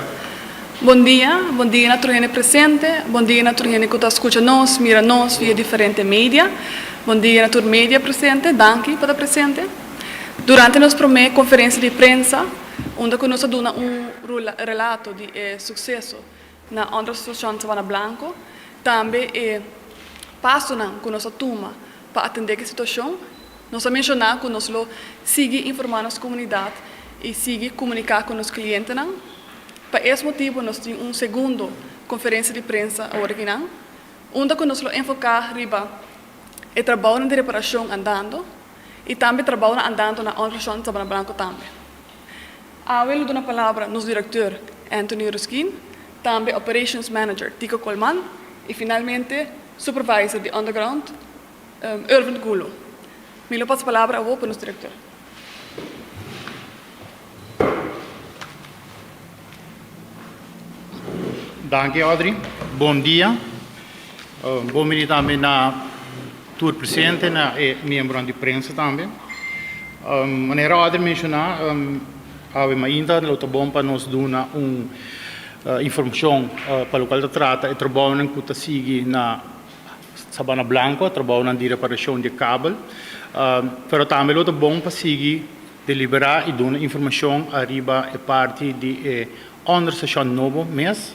Bai. Bon dia, bon dia na tur hende presente, bon dia na tur hende ku ta skucha nos, mira nos via diferente media. Bon dia na tur media presente, danki pa ta presente. Durante nos promé konferensia di prensa, unda ku nos a duna un relato di e sukseso na Onderstation Sabana Blanco, tambe e pasonan ku nos a tuma pa atendé ku e situashon, Nos a menshoná ku nos lo sigui informá nos komunidat i sigui komuniká ku nos klientenan. Pa es motibu nos tin un segundo konferensia di prensa awor akinan, unda ku nos lo enfoká riba e trabounan di reparashon andando i tambe trabounan andando na Onderstation Sabana Blanco tambe. Awe lo duna palabra nos direkteur Anthony Rusquin, tambe Operations Manager Tico Colman i finalmente Supervisor di Underground Irvin Gulo. Mi lo pasa palabra awor pa nos director. Danki Audrey. Bon dia. Bon bini tambe na tur presente, na e miembronan di prensa tambe. Manera Audrey menciona, awe mainta lo ta bon pa nos duna un informacion pa locual ta trata e trabounan cu ta sigui na Sabana Blanco, trabounan di reparashon di e kabel, pero tambe lo ta bon pa sigui deliberá i duna informashon ariba e parti di e onderstation nobo mes,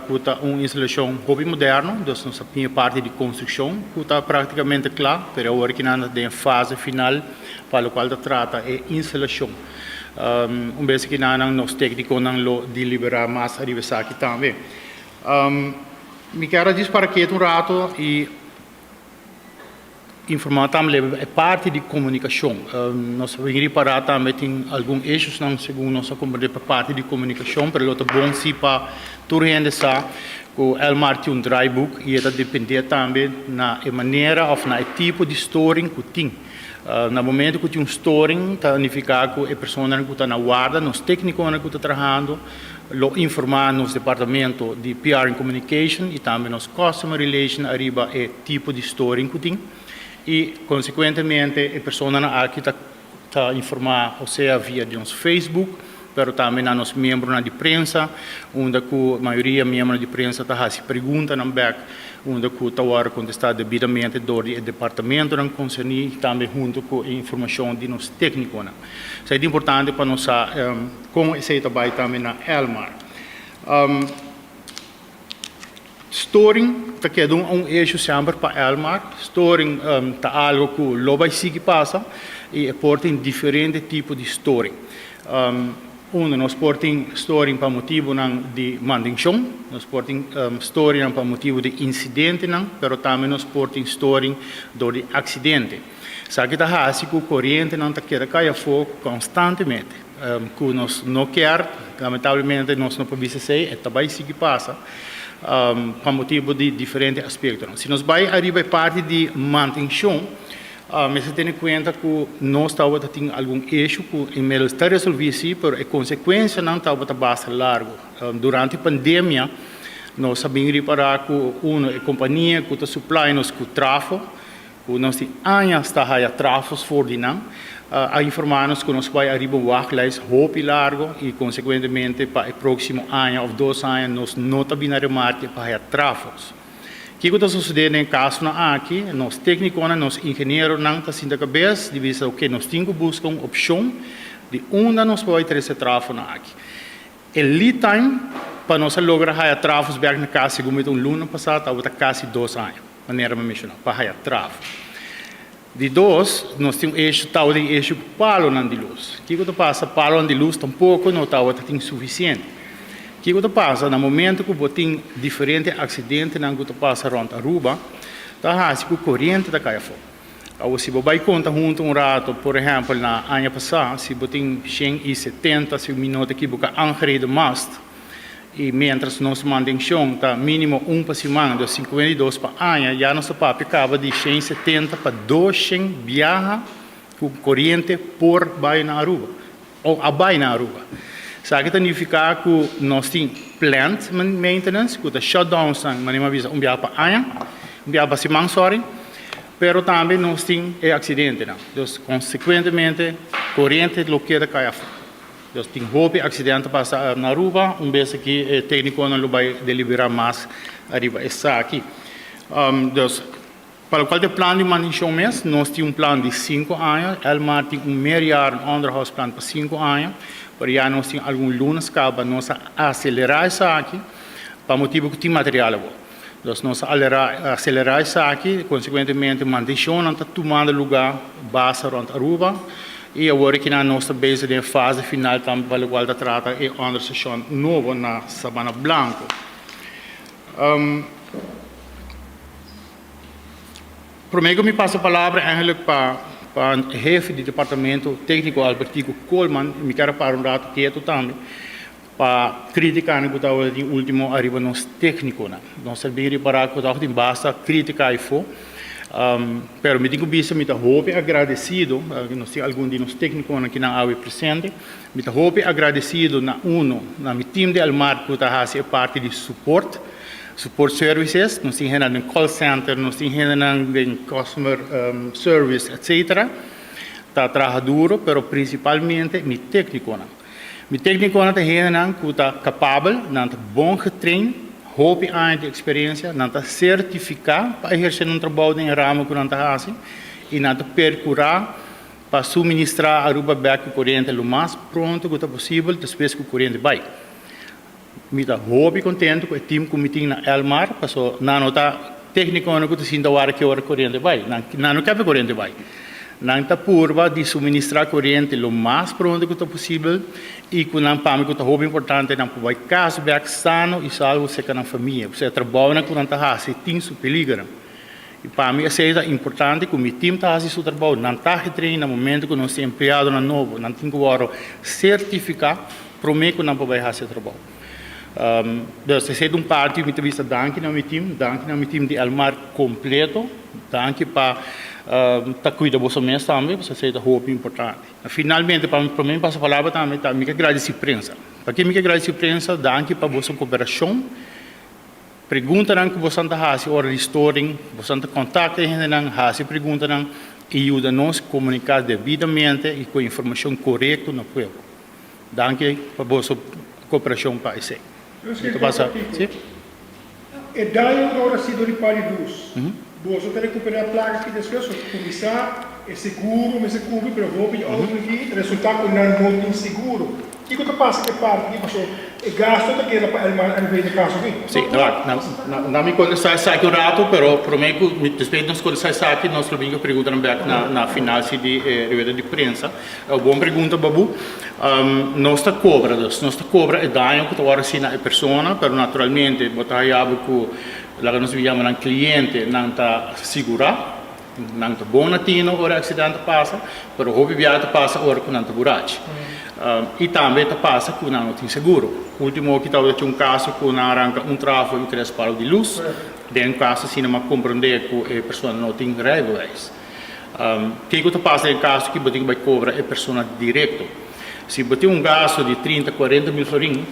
ku ta un instalashon hopi moderno, dus nos a tin e parti di konstrukshon ku ta praktikamente kla, pero awor ki nan ta den e fase final pa lokual ta trata e instalashon. Un bes ki nan nos téknikonan lo deliberá mas ariba esaki tambe. Mi kier a dispara ketu un rato y informa tambe lebe e parti di comunicacion. Nos a bin ripara tambe tin algun issuesnan segun nos a comprende pa parti di comunicacion, pero lo ta bon si pa tur hende sa cu Elmar tin un draaiboek y e ta depende tambe na e manera of na e tipo di storing cu tin. Na momento cu tin un storing ta nifica cu e personanan cu ta na warda, nos tecniconan cu ta trahando, Lo informá nos departamento di PR and Communication i tambe nos Customer Relation ariba e tipo di storing ku tin i konsekuentemente e personanan aki ta ta informá osea via di nos Facebook pero tambe na nos miembronan di prensa unda ku mayoria miembronan di prensa ta hasi preguntanan bek unda ku ta wòrdu kontestá debidamente dor di e departamentonan konserní tambe hunto ku e informashon di nos téknikonan. Esei ta importante pa nos sa. Kon esei ta bai tambe na Elmar. Storing ta keda un issue semper pa Elmar. Storing ta algo ku lo bai sigui pasa i e por tin diferente tipo di storing. Uno, nos por tin storing pa motibunan di mantenshon, nos por tin storingnan pa motibu di insidentenan, pero tambe nos por tin storing dor di aksidente. Esaki ta hasi ku korientenan ta keda kai afó konstantemente. Ku nos no kier, lamentablemente nos no por bisa esei, e ta bai sigui pasa pa motibu di diferente aspektonan. Si nos bai ariba e parti di mantenshon, mester tene kuenta ku nos tabata tin algun issue ku inmiddels ta resolví si, pero e konsekuensianan tabata basta largu. Durante pandemia nos a bin ripará ku uno e kompania ku ta supply nos ku trafo, Ku nos tin añas ta haya trafos for di nan, a informá nos ku nos bai ariba un wachtlijst hopi largo i konsekuentemente pa e próksimo aña òf dos aña nos no ta bini a remarke pa haya trafos. Kiko ta sosodé den e kasonan aki? Nos téknikonan, nos ingenieronan ta sinta kabes di bisa oke nos tin ku buska un opshon di unda nos por bai trese trafonan aki. E lead time pa nos a logra haya trafos bèk na kas segun mi ta un luna pasá tabata kasi dos aña. Manera mi menshoná, pa haya trafo. Di dos, nos tin un issue, tabata tin issue ku palonan di lus. Kiko ta pasa? Palonan di lus tampoko no tabata tin sufisiente. Kiko ta pasa? Na momento ku bo tin diferente aksidentenan ku ta pasa rònt Aruba, ta hasi ku koriente ta kai afó. Awor si bo bai konta huntu un rato, por ehèmpel na aña pasá, si bo tin 170, si mi no ta ekiboká, aangereden mast, I mientras nos mantencion ta minimo un pa siman, dus 52 pa aña, ya nos ta papia caba di 170 pa 200 biaha cu coriente por bay na Aruba, o a bay na Aruba. Esaki ta nifica cu nos tin plant maintenance, cu ta shutdowns nan, manera mi a bisa, un biaha pa aña, un biaha pa siman, sorry, pero tambe nos tin e accidentenan. Dus consecuentemente coriente lo keda cay afo. Dus tin hopi accidente pasa na Aruba, un bes aki e tecniconan lo bay delibera mas ariba esaki. Dus pa locual ta e plan di mantencion mes, nos tin un plan di cinco aña, Elmar tin un meerjaren onderhoudsplan pa cinco aña, pero ya nos tin algun lunas caba nos a acelera esaki pa motibo cu tin material awor. Dus nos a acelera esaki, consecuentemente mantencionnan ta tumando lugar basta rond Aruba y awor aki nos ta bezig den e fase final tambe pa locual ta trata e onderstation nobo na Sabana Blanco. Prome cu mi pasa palabra eigenlijk pa pa hefe di departamento tecnico Albertico Koolman, mi kier a para un rato keto tambe pa criticanan cu tabata tin ultimo ariba nos tecniconan. Nos a bin ripara cu tabata tin basta critica ayfo, pero mi tin cu bisa mi ta hopi agradecido, nos tin algun di nos tecniconan kinan awe presente, Mi ta hopi agradecido na uno, na mi team di Elmar cu ta haci e parti di support, support services, nos tin hendenan den call center, nos tin hendenan den customer service etc. Ta traha duro, pero principalmente mi tecniconan. Mi tecniconan ta hendenan cu ta capabel, nan ta bon getrain, hopi aña di experiencia, nan ta certifica pa eherce nan trabou den e ramo cu nan ta haci y nan ta percura Pa suministrá Aruba bek ku koriente lo mas pronto ku ta posibel despues ku koriente bai. Mi ta hopi kontentu ku e tim ku mi tin na Elmar paso nan no ta teknikonan ku ta sinta wara ki ora koriente bai. Nan nan no kebe koriente bai. Nan ta purba di suministrá koriente lo mas pronto ku ta posibel i ku nan pa mi ku ta hopi importante nan por bai kas bek sano i salvo serka nan famia. Pasobra e trabounan ku nan ta hasi tin su peligernan. I pa mi esei ta importante ku mi tim ta hasi su trabou, nan ta getrain na momento ku nos tin empleadonan nobo, nan tin ku wòrdu sertifiká promé ku nan por bai hasi e trabou. Dus esei ta un parti mi ta bisa danki na mi tim, danki na mi tim di Elmar kompleto, danki pa ta kuida boso mes tambe, pasobra esei ta hopi importante. Finalmente pa mi promé mi pasa palabra tambe ta mi ke gradisí prensa. Pakiko mi ke gradisí prensa? Danki pa boso koperashon. Preguntanan ku bosan ta hasi ora di storing, bosan ta kontakta e hendenan, hasi preguntanan i yuda nos komuniká debidamente i ku informashon korekto na pueblo. Danki pa boso koperashon pa esei. Mi ta pasa, si? E daño ku a rasido di par di lus, boso ta rekuperá plaka aki despues? Pasobra kuminsá e seguro mester kubri, pero hopi di outo aki resultá ku nan no tin seguro. Kiko ta pasa ku e parti aki? Pasobra e gasto ta keda pa Elmar NV. den kaso aki. Sí, wak, na mi kontestá esaki un rato, pero promé ku mi despues di nos kontestá esaki nos lo bin ku preguntanan bèk na final si di e rueda di prensa. Bon pregunta Babu. Nos ta kobra dus, nos ta kobra e daño ku ta wòrdu hasi na e persona, pero naturalmente bo ta haya bo ku laga nos yama nan kliente nan ta sigurá. Nan ta bon na tino ora e accident ta pasa, pero hopi biaha ta pasa ora cu nan ta burachi. Y tambe ta pasa cu nan no tin seguro. Ultimo aki tabata tin un caso cu nan a ranca un trafo y tres palo di luz. Den un caso asina mi a comprende cu e persona no tin rijbewijs. Kico ta pasa den caso aki bo tin cu bay cobra e persona directo. Si bo tin un gasto di trinta, cuarenta mil florin,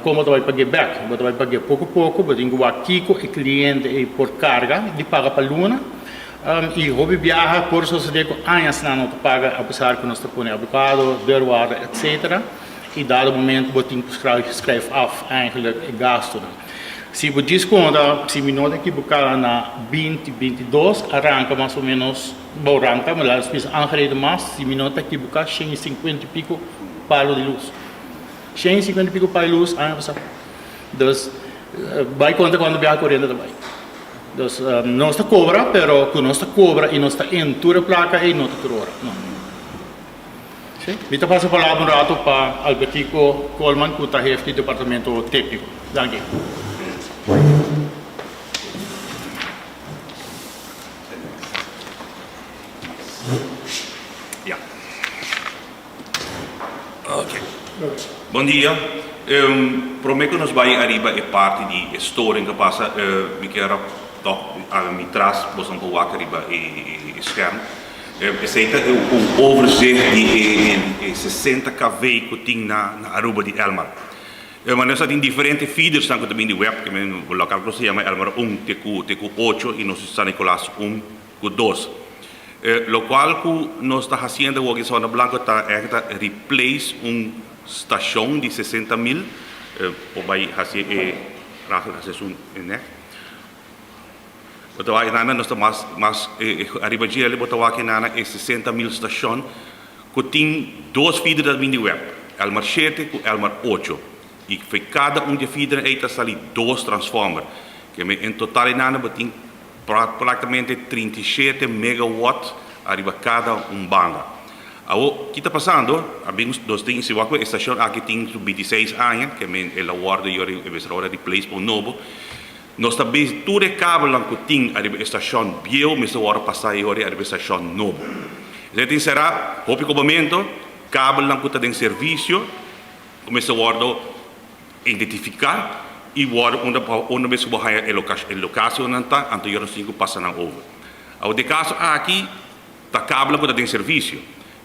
Kon bo ta bai pag'é bèk? Bo ta bai pag'é poko poko, bo tin ku wak kiko e kliente ei por karga di paga pa luna. I hopi biaha por sosodé ku añasnan no ta paga apesar ku nos ta pone abogado, deurwaarder etcetera. I dado momento bo tin ku schrijf af eigenlijk e gastunan. Si bo djis konta, si mi no ta ekiboká na binti 22 a ranka mas o ménos, bo ranka, mi laat bisa aangereden mas, si mi no ta ekiboká 150 i piko palo di lus. 150 y pico pa e luz aña pasa. Dus bai conta cuando biaha coriente ta bai. Dus nos ta cobra pero cu nos ta cobra y nos ta in tur e placa ey no ta tur ora no. Si. Mi ta pasa palabra un rato pa Albertico Koolman cu ta hef di departamento tecnico. Danki. Ya. Ok. Bon dia. Prome ku nos bai ariba e parti di e storing ku a pasa, mi kier a tok a mi tras boso por wak ariba e scherm. Esei ta un overzicht di e 60 kv ku tin na Aruba di Elmar. Ma nos a tin diferente feedersnan ku ta bin di web, ke men lokal ku nos ta yama Elmar un te ku ocho i nos San Nicolas un ku dos. Locual cu nos ta haciendo awor aki Sabana Blanco ta echt ta replace un stacion di 60 mil, por bay haci e Rachel haci esun e nek. Bo ta wak nana nos ta mas mas ariba djele bo ta wak nana e 60 mil stacion cu tin dos feeder ta bin di web, Elmar 7 cu Elmar 8. Y fe cada un di e feedernan ey ta sali dos transformer. Keme en total nana bo tin practicamente 37 megawatt ariba cada un banda. Awo, ki ta pasando? A bin nos tin, si wak e stacion aki tin su 26 aña, keme el a wordo yori e mester ora replace pa un nobo. Nos ta bin tur e kabelnan ku tin ariba e stashon bieu mester wòrdu pasá e ora ariba e stashon nobo. Esei tin será hopi kobamentu, kabelnan ku ta den servisio ku mester wòrdu identifiká i wòrdu unda pa unda mester bo haña e lokasionnan ta, anto yora nos tin ku pasa nan over. Awor den kaso aki ta kabelnan ku ta den servisio.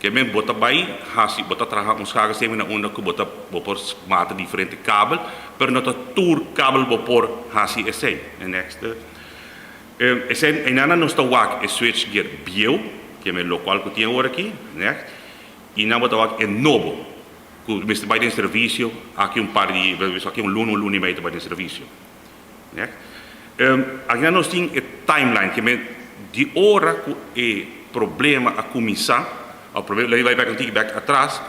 Ke men bo ta bai hasi, bo ta traha un schakelsysteem na unda ku bo ta bo por mata diferente kabel, pero no ta tur kabel bo por hasi esei. E next. Esei einan nos ta wak e switchgear bieu, ke men lokual ku tin awor aki, next, i nan bo ta wak e nobo ku mester bai den servisio aki un par di, aki un luna, un luna i mei ta bai den servisio. Next. Akinan nos tin e timeline, ke men di ora ku e problema a kuminsá, òf problema, laat mi bai bèk un tiki bèk atras,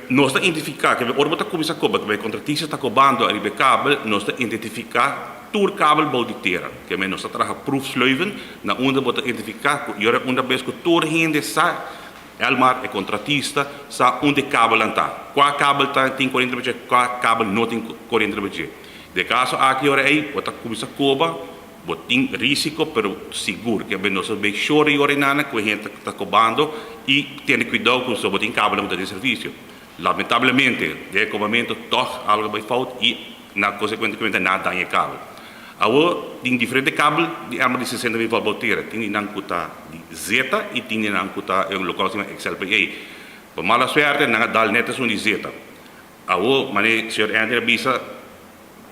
nos ta identifiká ke ora bo ta kuminsá koba, ke e kontratista ta kobando ariba e kabel, nos ta identifiká tur kabel bou di tera. Ke men nos ta traha proefsleuven na unda bo ta identifiká ku i ora unda bes ku tur hende sa. Elmar, e kontratista, sa unda e kabelnan ta. Kua kabel ta tin koriente riba dje, kua kabel no tin koriente riba dje. Den e kaso aki ora ei bo ta kuminsá koba, bo tin risiko pero sigur ke nos a make sure i ora einana ku e hende ta kobando i tene kuidou ku bo tin kabelnan ku ta den servisio. Lamentablemente den e kobamentu tòg algu a bai fout i na konsekuentemente nan a daña e kabel. Awor tin diferente kabel di arma di 60 mil volt bou tera. Tin di nan ku ta di zeta i tin di nan ku ta lokual nos yama XLPE. Pa mala suerte nan a dal net esun di zeta. Awor manera señor Anthony a bisa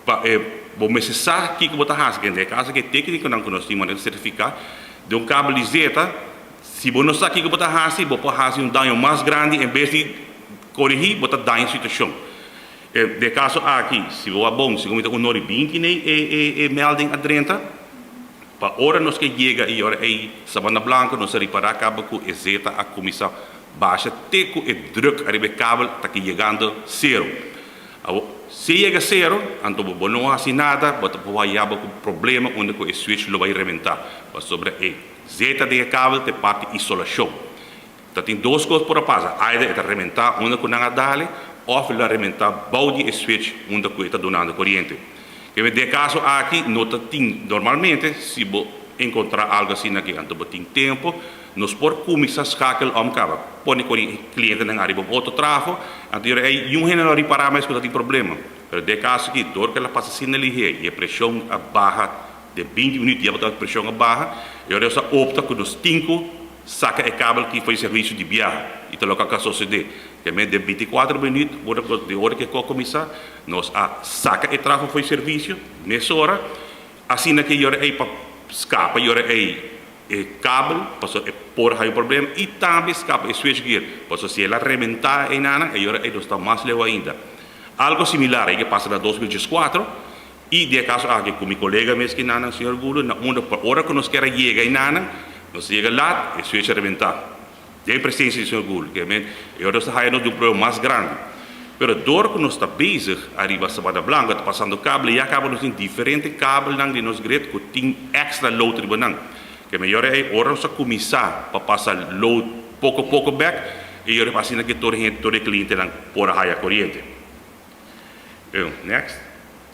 pa e bo mester sa kiko bo ta hasi. Den e kaso aki e teknikonan ku nos tin manera sertifiká den un kabel di zeta si bo no sa kiko bo ta hasi bo por hasi un daño mas grandi en bes di korigí bo ta daña e situashon. Den e kaso aki, si bo a bon, segun mi ta un ora i 20 nei e melding a drenta, pa ora nos ke yega i ora ei Sabana Blanco nos a ripará kaba ku e zeta a kuminsá basha te ku e druk ariba e kabel ta ke yegando sero. Awor, si e yega sero, anto bo no hasi nada, bo ta por haya bo ku problema unda ku e switch lo bai rebentá, pasobra e zeta den e kabel ta e parti isolashon. Ta tin dos kos por a pasa, either e ta rementá unda ku nan a dale òf lo a rementá bou di e switch unda ku e ta dunando koriente. Kende den e kaso aki no ta tin, normalmente si bo enkontrá algu asina aki anto bo tin tempu, nos por kuminsá skakel òm kaba pone klientenan ariba un otro trafo, anto yora ei niun hende no a ripará mes ku ta tin problema. Pero den e kaso aki dor ku el a pasa asina lihé i e preshon a baha den 20 minüt ya bo ta wak preshon a baha, e ora nos a opta ku nos tin ku saka e kabel ki for e servisio di biaha i ta loke a sosodé. Te men den 24 minüt ora ku di ora ku e kos kuminsá nos a saka e trafo for e servisio mesora asina ke yora ei pa skapa yora ei e kabel pasobra e por haña un problema i tambe skapa e switchgear pasobra si el a rebentá einanan e yora ei nos ta mas leu ainda. Algo similar ei ke pasa na 2014. I den e kaso aki ku mi kolega mes ki nanan señor Gulo na unda pa ora ku nos kier a yega ei nanan nos a yega lat e switch a rebentá den presensia di señor Gulo ke men e ora nos ta haya nos den un problema mas grandi pero dor ku nos ta bezig ariba Sabana Blanca ta pasando kable ya kaba nos tin diferente kabelnan di nos grid ku tin extra load riba nan ke men yora ei ora nos a kuminsá pa pasa load poko poko bek e yora asina ke tur hende tur e klientenan por a haya koriente. Next.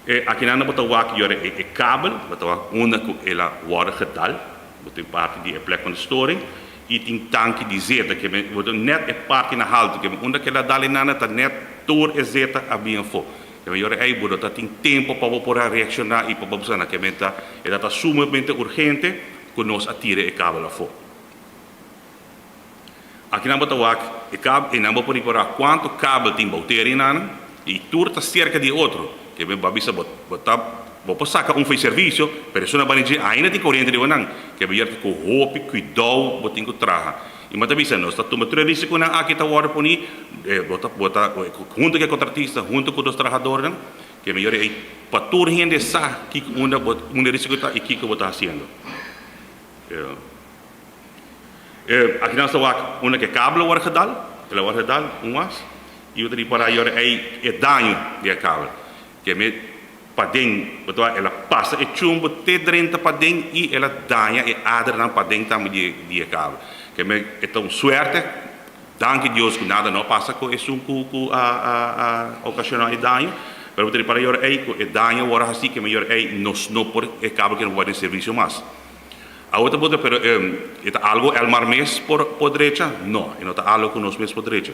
Akinan bo ta wak yora e kabel, bo ta wak unda ku el a wòrdu gedal, bo tin parti di e plek van di storing i tin tanki di zeta ke men bo ta nèt e parti na haltu ke men unda ku el a dal e nana ta nèt tur e zeta a bin afó. Ke men yora ei bo no ta tin tempu pa bo por a reakshoná i pa bo bisa na ke men ta e ta ta sumamente urgente ku nos a tira e kabel afó. Akinan bo ta wak e kabel einan bo por ripará kuantu kabel tin bou tera einan i tur ta serka di e otro. Ke men bo a bisa bo bo ta Bo por saka un for servisio, pero esun a bani dje ainda tin koriente riba nan. Ke bier ta ku hopi kuidou bo tin ku traha. I mi ta bisa, nos ta tuma tur e risikonan aki ta wòrdu poni, bo ta bo ta huntu ku e kontratista, huntu ku nos trahadornan, ke mihor ei pa tur hende sa kiko unda bo unda e risiko ta i kiko bo ta hasiendo. Aki nan ta wak unda ku e kabel a wòrdu gedal, el a wòrdu gedal un was, i bo ta ripará yora ei e daño di e kabel. Ke me paden, bo ta wak el a pasa e chumbo te drenta paden i el a daña e adernan paden tambe di di e kabel. Ke me e ta un suerte, danki Dios ku nada no a pasa ku esun ku ku a a a okashoná e daño, pero bo ta ripará yora ei ku e daño a wòrdu hasí ke me yora ei nos no por e kabel ke no por bai den servisio mas. Awe ta puntra, pero e ta algo Elmar mes por por drecha? No, e no ta algo ku nos mes por drecha.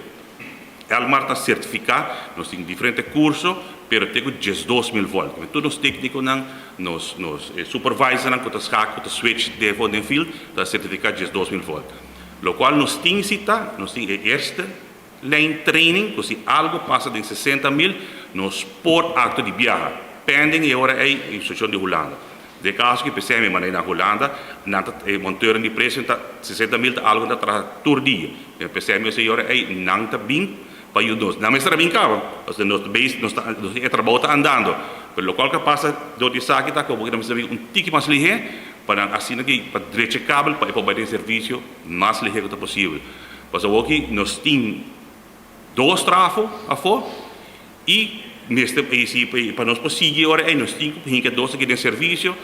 Elmar ta sertifiká, nos tin diferente kurso, pero te ku 12.000 volt. Tur nos téknikonan, nos nos supervisornan ku ta skakel, ku ta switch defo den field, ta sertifiká 12.000 volt. Lokual nos tin si ta, nos tin e eerste lijn training ku si algo pasa den 60.000, nos por akto di biaha. Pending e ora ei instrukshon di Hulanda. Den kaso ku p'esei mi manda na Hulanda, nan ta e monteuren di presio ta 60.000 ta algo nan ta traha tur dia. Den p'esei mi señora ei nan ta bin pa yuda nos. Nan mester a bin kaba, pasobra nos ta bezig, nos ta e trabou ta andando. Pero lokual ku a pasa dor di esaki ta ku nan mester a bin un tiki mas lihé pa nan asina ki pa drecha e kabel pa e por bai den servisio mas lihé ku ta posibel. Pasobra awoki nos tin dos trafo afó i mester i si pa nos por sigui e ora ei nos tin ku hinka dos aki den servisio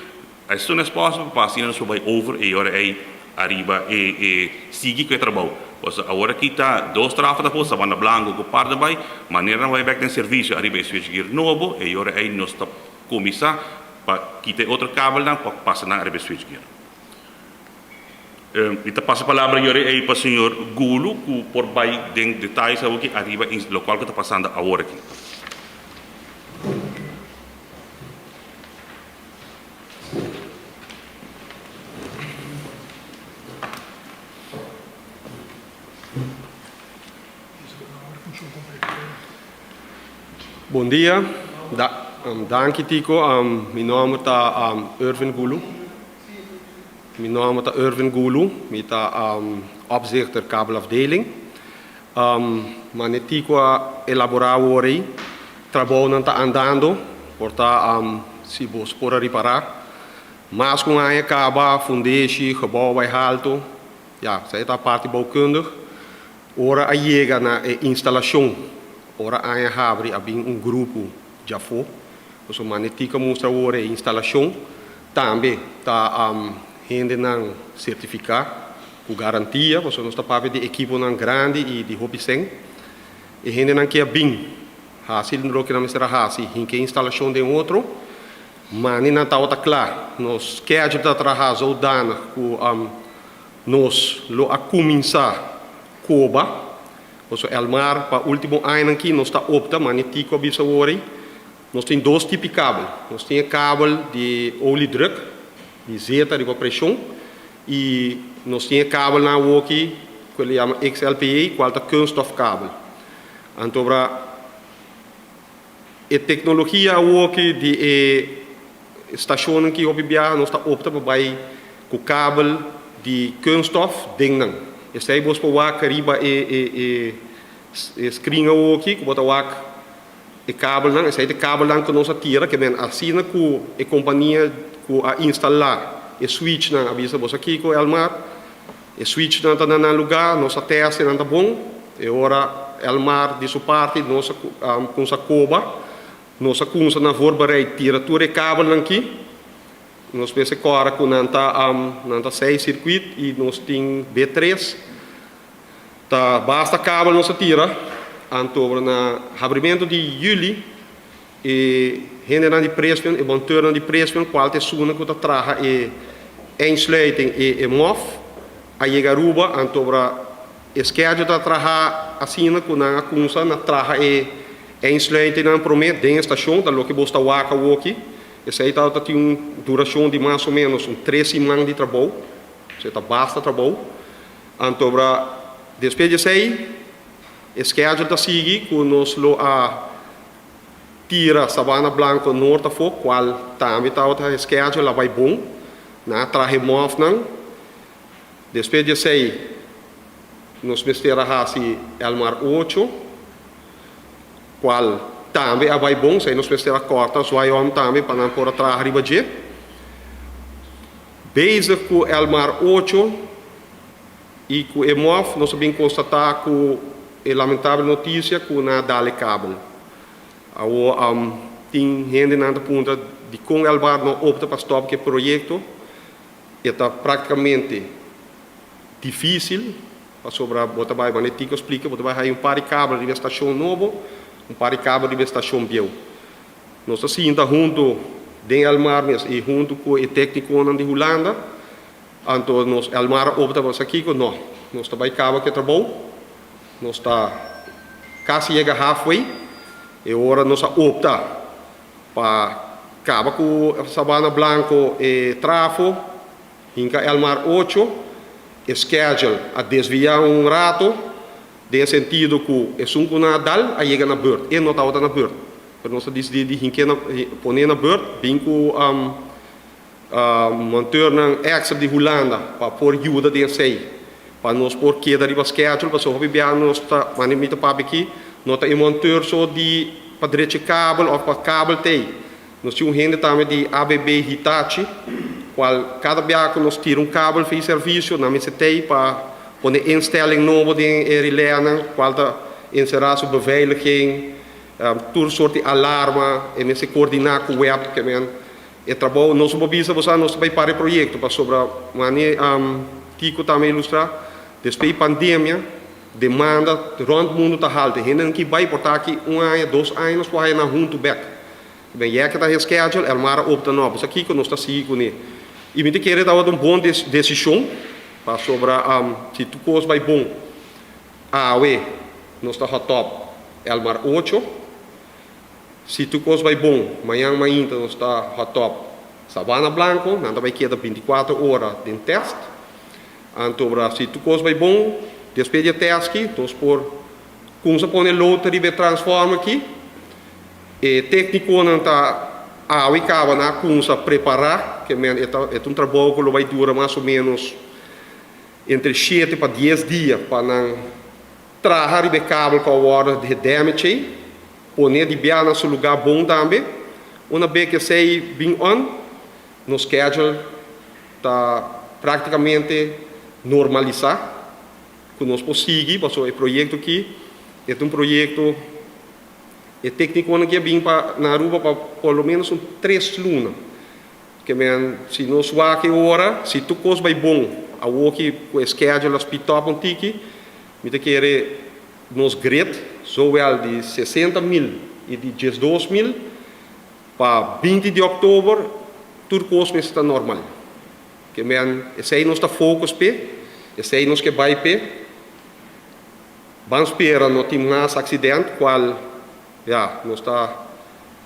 as soon as possible pa asina nos por bai over e ora ei ariba e e sigui ku e trabou. Pasobra awor aki ta dos trafo ta afó, Sabana Blanco ku Paardenbaai, manera nan bai bek den servisio ariba e switchgear nobo e ora ei nos ta kuminsá pa kita e otro kabelnan pa pasa nan ariba e switchgear. Mi ta pasa palabra yori ei pa señor Gulu ku por bai den detayes awoki ariba lokual ku ta pasando awor aki. Bon dia, danki Tico, mi nomber ta Irvin Gulu. Mi nòmber ta Irvin Gulu, mi ta opzichter kabelafdeling. Mane Tico a elaborá awor ei, trabounan ta andando, por ta si bo por a ripará. Mas ku un aña kaba, fundeshi, gebou a bai haltu, ya, esei ta parti boukundig. Ora a yega na e instalashon, ora aña habri a bin un grupo djafó. Pasobra mane Tico a mustra awor e instalashon. Tambe ta hendenan sertifiká ku garantia, pasobra nos ta papia di ekiponan grandi i di hopi sèn. E hendenan ke a bin hasi loke nan mester a hasi, hinka e instalashon den otro, mane nan tabata kla. Nos schedule ta traha zodanig ku nos lo a kuminsá koba, pasobra Elmar pa último añanan aki nos ta opta, mane Tico a bisa awor ei, Nos tin dos tipi kabel. Nos tin e kabel di oliedruk, di zeta riba preshon, i nos tin e kabelnan awoki ku e yama XLPE, kual ta kunststofkabel. Antobra e teknologia awoki di e stashonnan ki hopi biaha nos ta opta pa bai ku kabel di kunststof den nan. Esei bos por wak riba e screen awoki ku bo ta wak. E kabelnan, esei ta e kabelnan ku nos a tira, ke men asina ku e kompania ku a instalá e switchnan a bisa boso kiko Elmar, e switchnan ta na nan lugá, nos a tèst e nan ta bon, e ora Elmar di su parti nos a kumsa koba, nos a kumsa na voorbereid tira tur e kabelnan ki, nos mester kòrda ku nan ta nan ta seis sirkuit i nos tin B tres. Ta basta kabel nos a tira, anto na habrimentu di yüli e hendenan di Prespen, e monteurnan di Prespen, kual ta esunnan ku ta traha e einsluiting i e mof, a yega Aruba, anto e schedule ta traha asina ku nan a kumsa na traha e einsluitingnan promé den e stashon, ta loke bos ta wak awoki, esei tabata tin un durashon di mas o ménos un tres siman di trabou, esei ta basta trabou. Antobra despues di esei e schedule ta sigui ku nos lo a tira Sabana Blanco Noord afó, cual tambe tabata e schedule a bay bon. Nan a traha e mofnan. Despues di esey nos mester a haci Elmar ocho, cual tambe a bay bon. Esey nos mester a corta zwaai om tambe pa nan por a traha riba dje. Bezig cu Elmar ocho y cu e mof nos a bin constata cu e lamentable noticia cu nan a dal e kabel. Awor tin hendenan ta puntra dicon Elmar no opta pa stop cu e proyecto. E ta practicamente dificil pasobra bo ta bay, manera Tico splica, bo ta bay haya un par di kabel riba e stacion nobo, un par di kabel riba e stacion bieu. Nos ta sinta hunto den Elmar mes y hunto cu e tecniconan di Hulanda, anto nos Elmar a opta pa sa kico? No, nos ta bay caba cu e trabou, nos ta casi yega halfway, e ora nos a opta pa caba cu Sabana Blanco e trafo, hinca Elmar ocho, e schedule a desvia un rato, Den e sentido ku esun ku nan a dal a yega na bùrt, e no tabata na bùrt. Pero nos a disidí di hink'é na, pon'é na bùrt, bin ku monteurnan èkstra di Hulanda pa por yuda den esei, pa nos por keda riba schedule, pasobra hopi biaha nos ta, manera mi ta papia aki, no ta e monteur so di pa drecha e kabel òf pa kabel t'ei. Nos tin un hende tambe di ABB Hitachi, cual cada biaha cu nos tira un kabel fi servicio, nan mester tey pa pone instelling nobo den e relanan, cual ta encera su beveiliging, tur soort di alarma, e mester coordina cu web, ke men e trabou, nos no por bisa bo sa nos ta bay para e proyecto, pasobra mane Tico tambe a ilustra, despues di pandemia, demanda rond mundo ta halto, e hendenan ki bay por ta aki un aña, dos aña nos por haya nan hunto bek. Ben yeke ta e schedule, Elmar a opta no, pues kiko nos ta sigui kuné. I mi ta kere tabata un bon desishon, pasobra si tur kos bai bon, awe nos ta hot up Elmar ocho, si tur kos bai bon, mañan mainta nos ta hot up Sabana Blanco, nan ta bai keda bintikuater ora den test. Antobra si tur kos bai bon, despues di e test aki nos por kumsa pone load riba e transformer aki. E téknikonan ta awe kaba na kumsa prepará, ke men e ta e ta un trabou ku lo bai dura mas o ménos entre shete pa dies dia pa nan traha riba e kabel ku a wòrdu gedamage ei, pone di bia na su lugá bon tambe. Una be ku esei bin on, nos schedule ta práktikamente normalisá ku nos por sigui pasobra e proyekto aki e ta un proyekto. E téknikonan ki a bin pa na Aruba pa por lo ménos un tres luna. Ke men si nos wak e ora, si tur kos bai bon, awoki ku e schedule a speed up un tiki, mi ta kere nos grid, zowel di 60 mil i di 12 mil, pa 20 di òktober tur kos mester ta normal. Ke men esei nos ta focus p'e, esei nos ke bai p'e. Ban spera no tin mas accident cual ya nos ta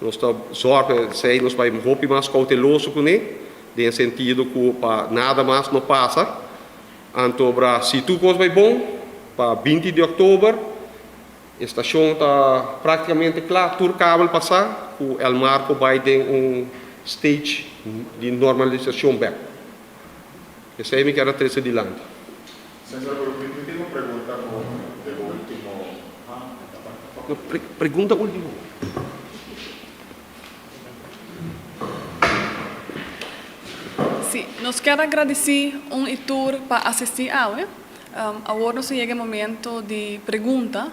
nos ta zorg esey nos bay hopi mas cauteloso cune den e sentido cu pa nada mas no pasa anto bra si tur cos bay bon pa 20 di october e stacion ta practicamente cla tur kabel pasa cu Elmar por bay den un stage di normalisacion bek esey mi kier a trece dilanti. Señor, pero mi mi tin un pregunta con e ultimo. No, pre pregunta ultimo. Sí, nos kier a gradisí un i tur pa asistí awe. Awor nos a yega e momento di pregunta.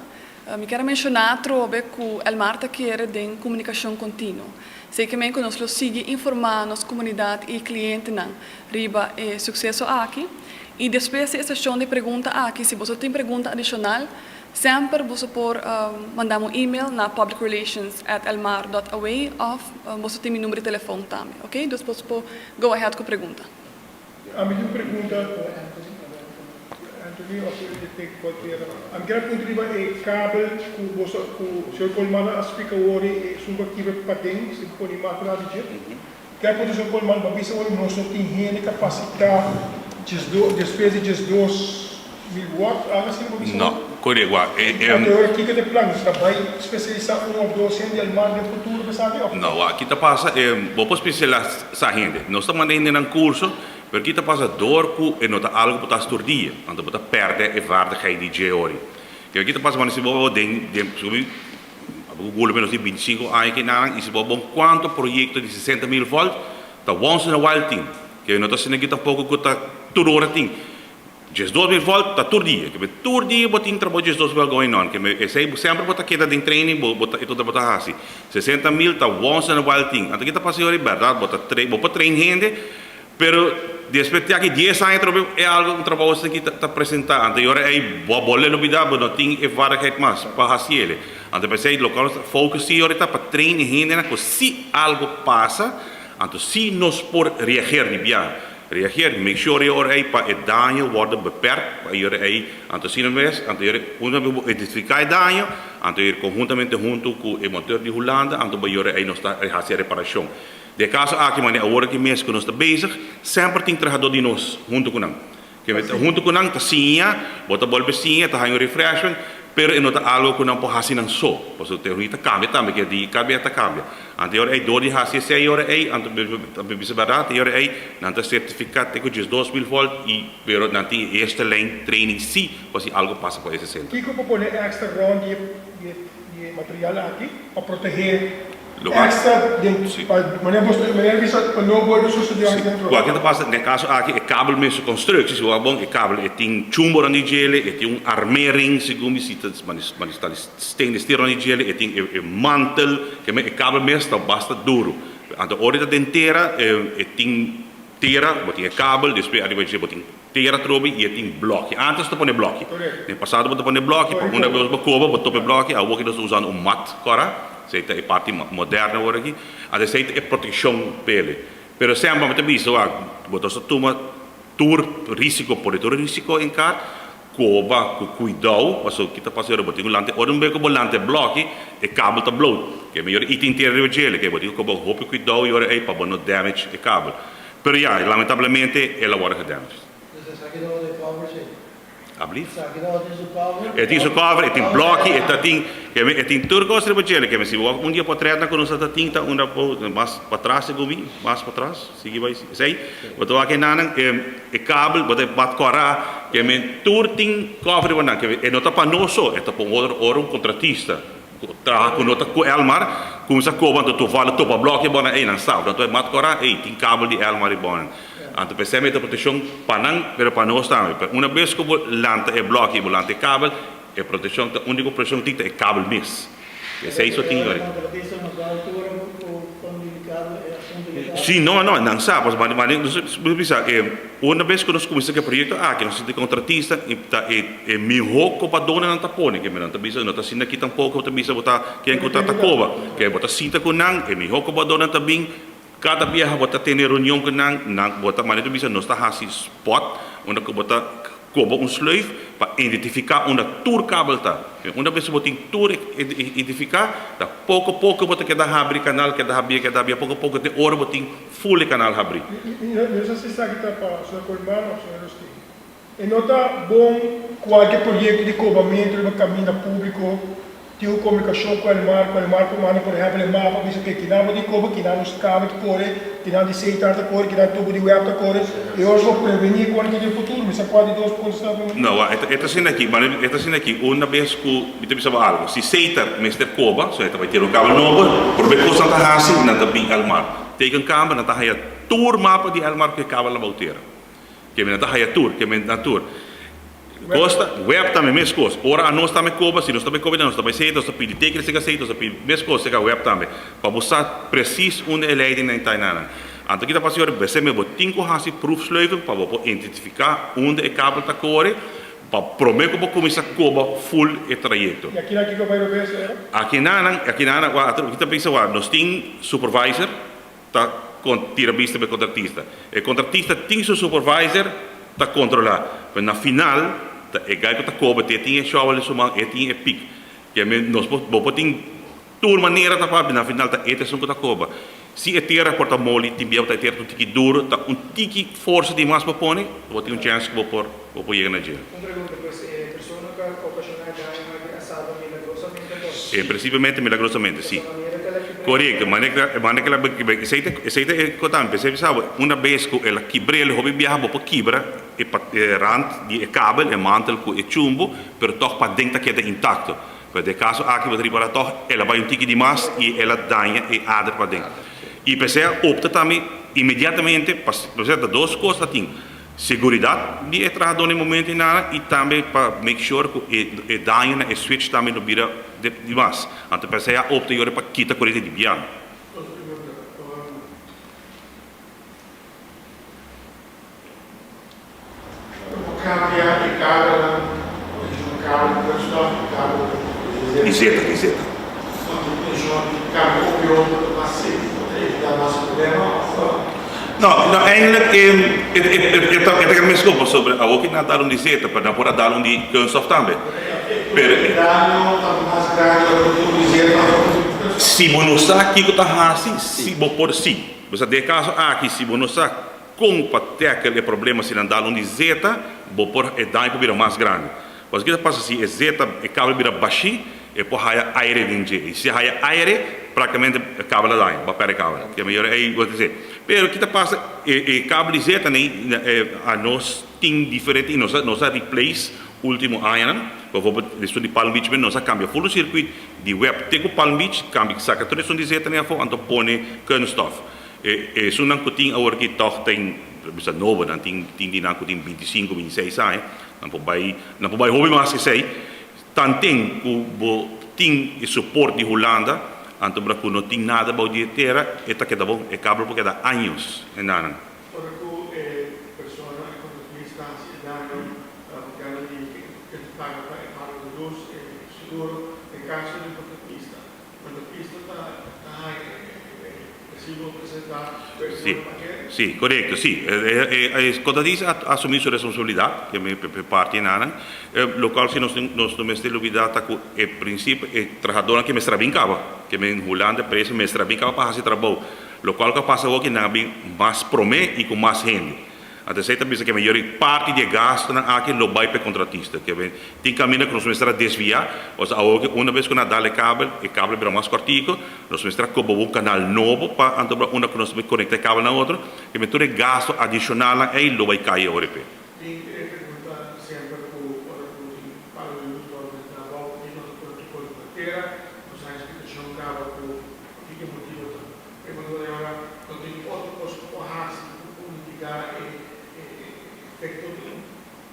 Mi kier a menshoná atrobe ku Elmar ta kere den komunikashon kontinuo. Sekermente ku nos lo sigui informá nos komunidat i klientenan riba e sukseso aki. I despues di e seshon di pregunta aki, si boso tin pregunta adishonal, semper boso por manda mi un email na publicrelations at elmar dot aw òf boso tin mi number di telefòn tambe, oke? Dus boso por go ahead ku pregunta. Ami tin un pregunta, Anthony of cualkier. Ami kier a puntra riba e kabel ku boso ku señor Koolman a splika awor e esun ku a kibra paden si bo pone makina di dje. Kier a puntra señor Koolman bo a bisa awor nos no tin hende kapasitá despues di 12.000 watt algo asina bo a bisa No. awor? Korekto, wak. Anto ora kiko ta e plan? Nos ta bai spesialisá un òf dos hende di Elmar den futuro pa esaki òf? No, wak, ki ta pasa, bo por spesialisá hende. Nos ta manda hendenan kurso, pero ki ta pasa dor ku e no ta algu ku ta hasi tur dia, anto bo ta pèrdè e vaardigheid di dje ori. Kiko ki ta pasa manera si bo bai den, den, Abo ku gula menos di 25 aña ki nan i si bo bon kuantu proyekto di 60 mil volt ta once in a while tin. Ke no ta asina ki tampoko ku ta tur ora tin. 12 mil volt ta tur dia. Ke tur dia bo tin trabou 12 mil going on. Ke esei semper bo ta keda den training bo bo ta e tur bo ta hasi. 60 mil ta once in a while tin. Anto ki ta pasa yori bèrdat bo ta train bo por train hende Pero despues di aki dies aña atrobe e algo un trabou asina ta presenta. Anto e ora ei bo a bolbe lubida bo no tin e vaardigheid mas pa haci ele. Anto p'esei loke nos ta focus si ora ta pa train e hendenan ku si algo pasa anto si nos por reageer di biaha. Reageer, make sure e ora ei pa e daño wordo beperk pa e ora ei anto asina mes anto e ora una bes bo identifica e daño anto e conhuntamente hunto ku e monteur di Hulanda anto bo e ora ei nos ta haci e reparacion. Den e kaso aki, manera awor aki mes ku nos ta bezig, semper tin trahadó di nos huntu ku nan. Ke ta huntu ku nan ta siña, bo ta bolbe siña, ta haña un refreshment, pero e no ta algu ku nan por hasi nan so, pasobra teoria ta kambia tambe, ke di kada bia ta kambia. Anto e ora ei dor di hasi esei e ora ei, anto ta bisa bèrdat, e ora ei nan ta sertifiká te ku 12 mil volt i pero nan tin e eerste lijn training si pa si algu pasa pa e 60. Kiko por pone èkstra rònt di e material aki pa protehé Extra den pa manera bo manera bisa pa no bolbe sucede aki dentro. Cualkier ta pasa den e caso aki e kabel mes su constructie si wak bon e kabel e tin chumbo rond di djele e tin un armering segun mi si ta mane sta di stainless steel rond di djele e tin e mantel ke men e kabel mes ta basta duro anto ora e ta den tera e tin tera bo tin e kabel despues ariba dje bo tin Tera trobe i e tin blòki. Ántes ta pone blòki. Den pasado bo ta pone blòki, pa unda bes bo koba bo topa e blòki. Awor ki nos ta usando un mat kòrá. Esei ta e parti moderno awor aki. Anto esei ta e protekshon p'ele. Pero semper mi ta bisa wak, bo ta sa tuma tur risiko, pone tur risiko en kar, koba ku kuidou, pasobra ki ta pasa ora bo tin ku lanta, ora un bes ku bo lanta e blòki, e kabel ta bloot. Ke mihor i tin tera riba djele, ke bo tin ku koba hopi kuidou i ora ei pa bo no damage e kabel. Pero ya, lamentablemente el a wòrdu gedamaged. Dus esaki tabata e cover sí? Ablief? Esaki tabata tin su cover? E tin su cover, e tin blòki, e ta tin, e tin tur kos riba djele. Ke mi si bo wak un di e pòtrètnan ku nos a ta tin ta unda bo, mas patras segun mi, mas patras, sigui bai, esei, bo ta wak e nannan, e kabel, bo ta bat kòrá, ke mi tur tin cover riba nan. Ke e no ta pa nos so, e ta pa un otro, ora un kontratista. Traha ku no ta ku Elmar, kumsa koba anto toval topa bloki bo nan ey nan sa anto e mat kora ey tin kabel di Elmar riba nan anto p'esei mi ta protekshon pa nan pero pa nos tambe pero una bes ku bo lanta e bloki i bo lanta e kabel e protekshon ta uniko protekshon ku tin ta e kabel mes esei so tin yori. Si no no nan sa pasobra mane nos bisa e. Una bes ku nos kuminsá ku e proyekto aki, nos sinti kontratista i ta e e mihó kobadónan ta pone. Ke nan ta bisa, no ta asina aki tampoko bo ta bisa bo ta ken ku ta ta koba. Ke bo ta sinta ku nan, e mihó kobadónan ta bin, kada biaha bo ta tene reunion ku nan, nan bo ta manera ta bisa nos ta hasi spòt unda ku bo ta koba un sleuf pa identifiká unda tur kabel ta. Una bes ku bo tin tur identifiká, ta poko poko bo ta keda habri kanal, keda habia, keda habia, poko poko te ora bo tin Full e kanal habrí. Mi no sa si esaki ta pa Señor Koolman of Señor Rustin. E no ta bon kualke proyekto di kobamentu riba kaminda públiko tin un komunikashon ku Elmar, ku Elmar por manda por ehèmpel e mapa bisa oke kinan bo di koba, kinan nos kabel ta kore, kinan di setar ta kore, kinan tubo di web ta kore. E ora bo prevení e kore ki den futuro. Mi sa kua di dos por kontestá promé. No, e ta asina aki, e ta asina aki, una bes ku mi ta bisa bo algu, si setar mester koba, so e ta bai tira un kabel nobo, promé kos nan ta hasi, nan ta bin Elmar. Tekenkamer nan ta haya tur mapa di Elmar ku e kabel na bou tera. Ke men nan ta haya tur, ke men nan tur. Kos ta, web tambe meskos. Ora anos tambe koba, si nos tambe koba nos ta bai seta, nos ta pidi teken seka seta, nos ta pidi meskos seka web tambe. Pa bo sa presis unda e leidingnan ta einan. Anto kita pasa yora besé bo tin ku hasi proefsleuven pa bo por identifiká unda e kabel ta kore pa promé ku bo kuminsá koba full e trayekto. I akinan kiko bai robes era? Akinanan, akinanan, wak, kita ta bisa wak, nos tin supervisor ta kon tira bista pa e kontratista. E kontratista tin su supervisor ta kontrolá, pero na final ta e guy ku ta koba te tin e shovel den su man, e tin e pik. Ke men nos por, bo por tin tur manera ta papia, na final ta e ta esun ku ta koba. Si e tera por ta moli, tin bia bo ta e tera ta un tiki duro, ta un tiki forsa di mas bo pone, bo tin un chèns ku bo por, bo por yega na dje. Un pregunta, pues e persona ku a okashoná e. En principiamente milagrosamente, si. Correcto, manera manera que la esey ta esey ta e cosa tambe. P'esey bisa bo, una bes cu el a kibr'el hopi biaha bo por kibra e pa e rand di e kabel, e mantel cu e chumbo, pero tog paden ta keda intacto. Pero den e caso aki bo ta ripara tog el a bay un tiki di mas y el a daña e ader paden. Y p'esey a opta tambe inmediatamente pa, p'esey ta dos cos ta tin. Seguridad di e trahadó na e momento einan y tambe pa make sure cu e daño na e switch tambe no bira di mas. Anto p'esei a opta yora pa kita corriente di biaha. Otro pregunta, Como cambia e kabelnan, un kabel di kunststof y kabel di zeta? Di zeta, di zeta. Anto tenshon di cambia un di otro ta mas simpel pa ta evita mas problema of? No, no eigenlijk e e ta e ta mescos pasobra awor ki nan a dal un di zeta pero nan por a dal un di kunststof tambe. Pero E daño ta mas grandi ora bo tin un di zeta of un di kunststof? Si bo no sa kiko ta hasi si bo por si. Bo sa den e caso aki si bo no sa kon pa tackle e problema si nan dal un di zeta bo por e daño por bira mas grandi. Pasobra kiko ta pasa si e zeta e kabel bira bashí e por haya aire den dje i si e haya aire praktikamente e kabel a daña bo a pèrdè e kabel ke mayor ei bo ta dise pero ki ta pasa e e kabel di zeta nei a nos tin diferente i nos a nos a replace ultimo añanan bijvoorbeeld esun di Palm Beach nos a kambia ful un circuit di web te ku Palm Beach kambia saka tur esun di zeta nei afó anto pone kunststof e esunnan ku tin awor ki tòg tin bisa nobo nan tin tin di nan ku tin bintisinko bintiseis aña Nan por bai, nan por bai hopi mas esei. Tanten ku bo tin e support di Hulanda, anto bra ku no tin nada bou di e tera, e ta keda bon, e kabel por keda años en nan. Ora ku e persona, e kontratista hasi e daño, gobierno di ke ta paga pa e pago di lus, e seguro, den kaso di un kontratista, kontratista ta haña e resibo presentá ku e Sí, seguro pakete. sí, korekto, sí. E kontratista a asumí su responsabilidat, ke mi parti e nanan. Lokual si nos nos no mester lubidá ta ku e prinsipio e trahadónan ke mester a bin kaba, ke men Hulanda preso mester a bin kaba pa hasi trabou. Lokual ku a pasa awor ke nan a bin mas promé i ku mas hende. Anto esei ta bisa ke mayor parti di e gastunan aki lo bai pa e kontratista. Ke men tin kaminda ku nos mester a desviá, osea awor ke una bes ku nan a dal e kabel, e kabel a bira mas kòrtiku, nos mester a koba un kanal nobo pa anto unda ku nos ta konektá e kabel na otro, ke men tur e gastu adishonalnan ei lo bai kai awor e pe. Tin e pregunta semper ku ora ku tin palu di lus wòrdu menshoná abou, di nos a pone tur kos riba tera, nos a haña splikashon kaba ku kiko e motibu ta. Pregunta ta ora no tin otro kos ku por hasi ku por mitigá e efekto di un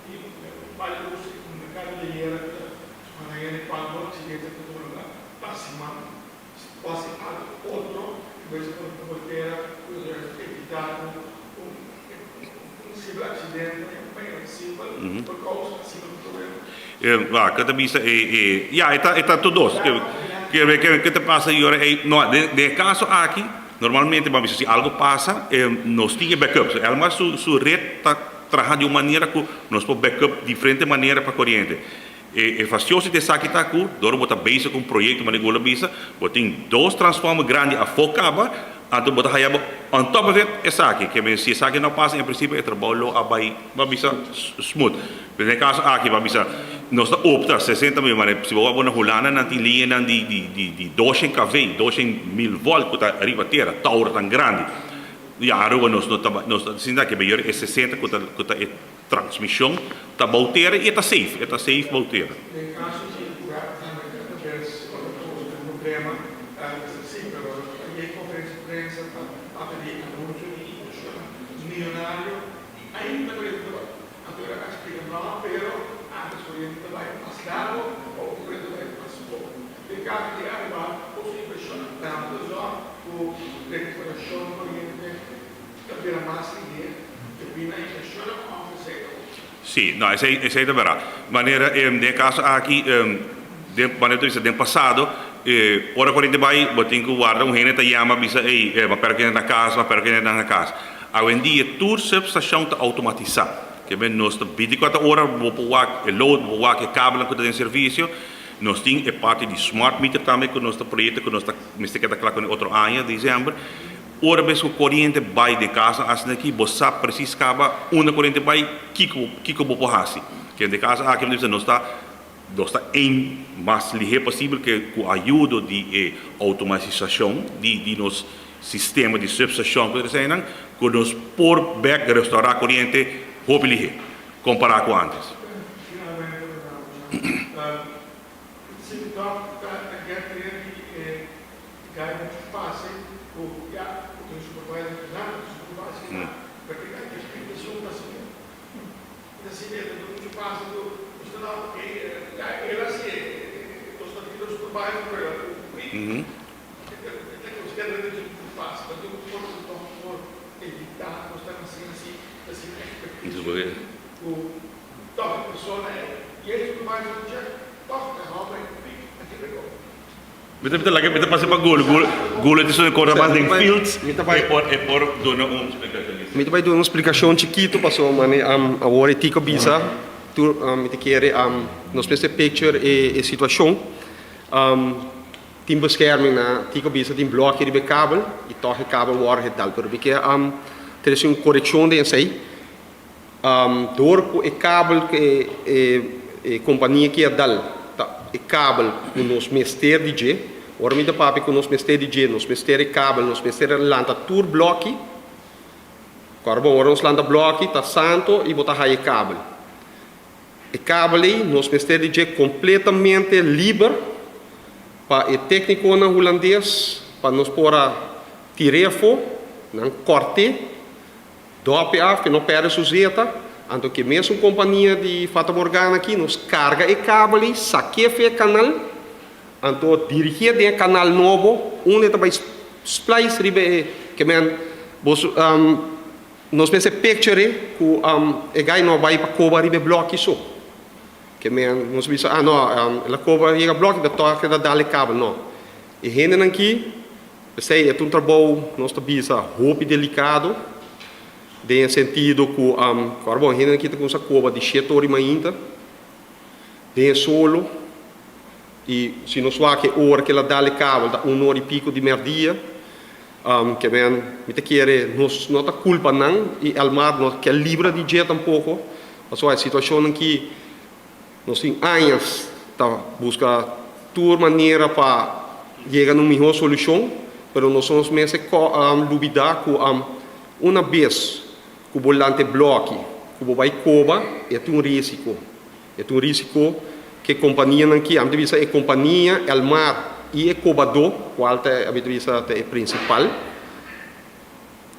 di un pal lus i un merkado di ayera ku ta suma na hende kuantu aksidente ta tuma luga pa siman. Si por hasi algu otro en bes di pone un voltera ku ta evitá ku un un simpel aksidente simpel por kousa asina un problema. Wak, ta bisa e, e, ya, e ta, e ta tur dos. Ke, ke, ke, ke ta pasa y ora ey, no, den, den e caso aki, normalmente bo a bisa si algo pasa, nos tin e backup. So, Elmar su, su red ta traha di un manera cu nos por backup diferente manera pa coriente. E, e fastioso di esaki ta cu, dor bo ta bezig cu un proyecto, manera cu bo lo bisa, bo tin dos transformer grandi afo caba, anto bo ta haya bo on top of it esaki. Ke men si esaki no pasa, en principio e trabou lo a bay, bo a bisa, smooth. Den e kaso aki bo a bisa nos ta opta 60 mil mare si bo wak bo na Hulanda nan tin liñanan di di di di doshen kv doshen mil volt ku ta riba tera tower tan grandi ya Aruba nos no ta nos ta sinta ke mayor e 60 ku ta ku ta e transmishon ta bou tera i e ta safe e ta safe bou tera. Den kaso di web tambe ta bes ora ku bo tin problema mester si pero e konferensia di prensa ta papia di anunsio di invershonnan miyonario i ainda ku e ta Anto el a splika no, pero antes koriente ta bai mas largo o koriente ta bai mas poko. Den kaso di Aruba boso impreshonnan tantu ta zòrg ku rekuperashon koriente ta bira mas lihe debí na impreshonnan òf esei ta otro? Sí, no, esei esei ta bèrdat. Manera den e kaso aki, den manera ta bisa den pasado, ora koriente bai bo tin ku warda un hende ta yama bisa ey, bo a pèrdè kende na kas, bo a pèrdè kende na kas. Awendia tur substashon ta outomatisá. Ke men nos ta bintikuater ora bo por wak e load, bo por wak e kabelnan ku ta den servisio. Nos tin e parti di smart meter tambe ku nos ta proyekto ku nos ta mester keda kla kuné otro aña, desèmber. Ora bes ku koriente bai den kasnan asina aki bo sa presis kaba unda koriente bai, kiko kiko bo por hasi. Ke den kaso aki nos ta. Nos ta aim mas lihé posibel ke ku ayudo di e outomatisashon di di nos sistema di substashon ku eseinan ku nos por bèk restourá koriente hopi lihé kompará ku ántes. Finalmente mevrouw, si tòg ta get ready e gai muchu fásil ku ya ku tin supervisor ku nan ku supervisor nan, pero e gai ta explicacion ta asina. Ta asina e ta muchu fásil ku nos ta nan e ya el a hasi e nos ta tira supervisor pero el a kumpli. E ta kos get ready muchu fásil, pero tin un forma ku tòg por evitá nos ta asina si ta asina experticio ku tòg e persona ei i e supervisor dje tòg e hòmber ei pik a kibra e kos. Mi ta laga mi ta pasa pa Golo. Golo ta esun kora mas den fields. E por e por duna un splikashon di Mi ta bai duna un splikashon chikitu pasobra mane awor e Tico bisa tur mi ta kere nos mester picture e situashon. Tin bescherming na Tico bisa tin blokje riba e kabel i tòg e kabel wòrdu gedal pero mi ke trese un korekshon den esei. Dor ku e kabel ku e kompania ki a dal ta e kabel ku nos mester di dje. Ora mi ta papia ku nos mester di dje, nos mester e kabel, nos mester a lanta tur blòki. Kòrda bon, ora nos lanta blòki ta santo i bo ta haya e kabel. E kabel ei nos mester di dje kompletamente liber pa e téknikonan hulandes pa nos por a tir'é afó, nan kòrt'é. Dòpi af ke no pèrdè su zeta, anto ke mesun kompania di Fata Morgana aki nos karga e kabel ei, sak'é fe e kanal, anto dirigié den e kanal nobo unda e ta bai splice riba e ke men boso nos mester picture ku e gai no a bai pa koba riba e blòki so. Ke men nos bisa ah no el a koba yega blòki pero tòg e ta dal e kabel no. E hendenan aki P'esei e ta un trabou, nos ta bisa, hopi delikado, den e sentido ku, ora bon, hendenan kita kuminsá koba di shete ora di mainta, den e solo, i si nos wak e ora ku el a dal e kabel ta un ora i piko di mèrdia, ke men, mi ta kere nos no ta kulpa nan i Elmar no ke libra di dje tampoko, pasobra e situashonnan ki Nos tin añas ta buska tur manera pa yega na un mihó solushon, pero nos nos mester lubidá ku una bes ku bo lanta e blòki ku bo bai koba, e tin un rísiko. E tin un rísiko ku e kompanianan ki, ami ta bisa e kompania Elmar i e kobadó, kual ta ami ta bisa ta e prinsipal,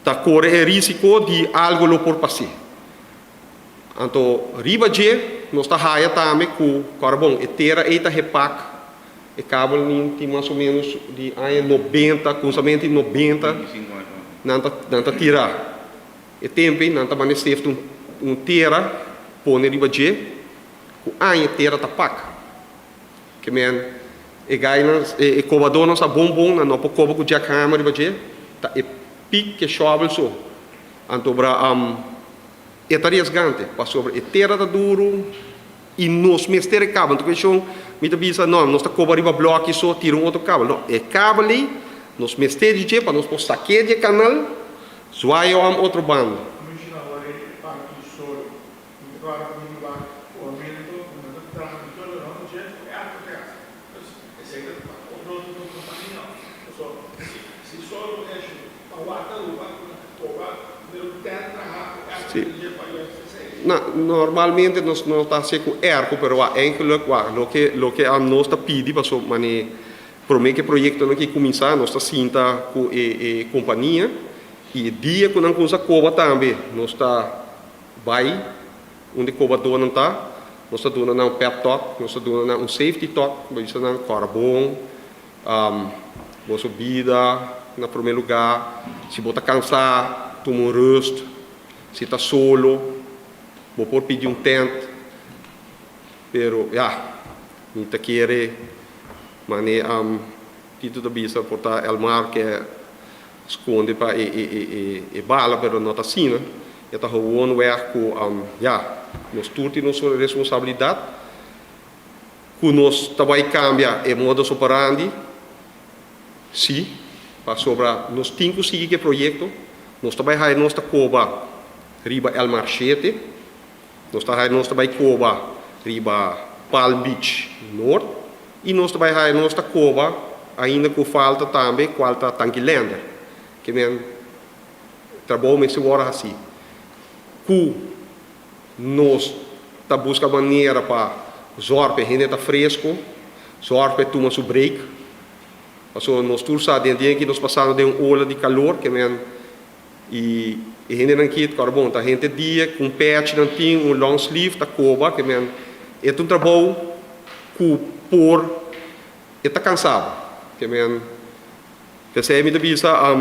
ta kore e rísiko di algu lo por pas'é. Anto riba dje nos ta haya tambe ku kòrbon e tera ei ta hepak e kabel nin tin mas o menos di aña nobenta kunsamentu di nobenta nan ta nan ta tira e tempu ei nan ta manda sefta un un tera pone riba dje ku aña tera ta pak ke men e gainan e kobadónan sa bon bon nan no por koba ku jackhammer riba dje ta e pik ke shòbel so anto bra. E ta riesgante, pasobra e tera ta duru i nos mester e kabel. Anto keshon mi ta bisa, no, nos ta koba riba blòki so, tira un otro kabel. No, e kabel ei nos mester di dje pa nos por sak'é di e kanal, zwaai òm otro banda. Menshoná awor e parti di solo. Mi ta kòrda ku mi riba koamento ku nan ta traha di solo rònt dje ku airco te hasi. Pues esei ta pa otro kompania. Pasobra si solo eshu pa wak Aruba ku nan ta koba Si. Na, normalmente nos no ta hasié ku airco, pero wak eigenlijk wak loke loke a nos ta pidi paso mane promé ku e proyektonan ki kuminsá nos ta sinta ku e e kompania i e dia ku nan kuminsá koba tambe nos ta bai unda e kobadónan ta, nos ta duna nan un pep talk, nos ta duna nan un safety talk, bo bisa nan kòrda bon. Boso bida na promé lugá. Si bo ta kansá, tuma un rùst. Si ta solo, bo por pidi un tènt. Pero, ya, mi ta kere manera Tito ta bisa, por ta Elmar ke skonde pa e bala, pero no ta asina. E ta gewoonweg ku, ya, nos tur tin nos responsabilidat. Ku nos ta bai kambia e modus operandi? Sí, pasobra nos tin ku sigui ku e proyekto. Nos ta bai haya nos ta koba riba Elmar shete, nos ta haya nos ta bai koba riba. Palm Beach Noord y nos ta bay haya nos ta coba ainda cu falta tambe cual ta Tanki Leander. Ke men trabou mester worde haci. Cu nos ta busca manera pa zorg pa e hende ta fresco, zorg pa e tuma su break. Pasobra nos tur sa den dia aki nos pasando den un ola di calor ke men y e hendenan aki ta bon ta hente dia cu un pech nan tin un long sleeve ta coba ke men e ta un trabou cu por e ta cansa bo ke men P'esei mi ta bisa,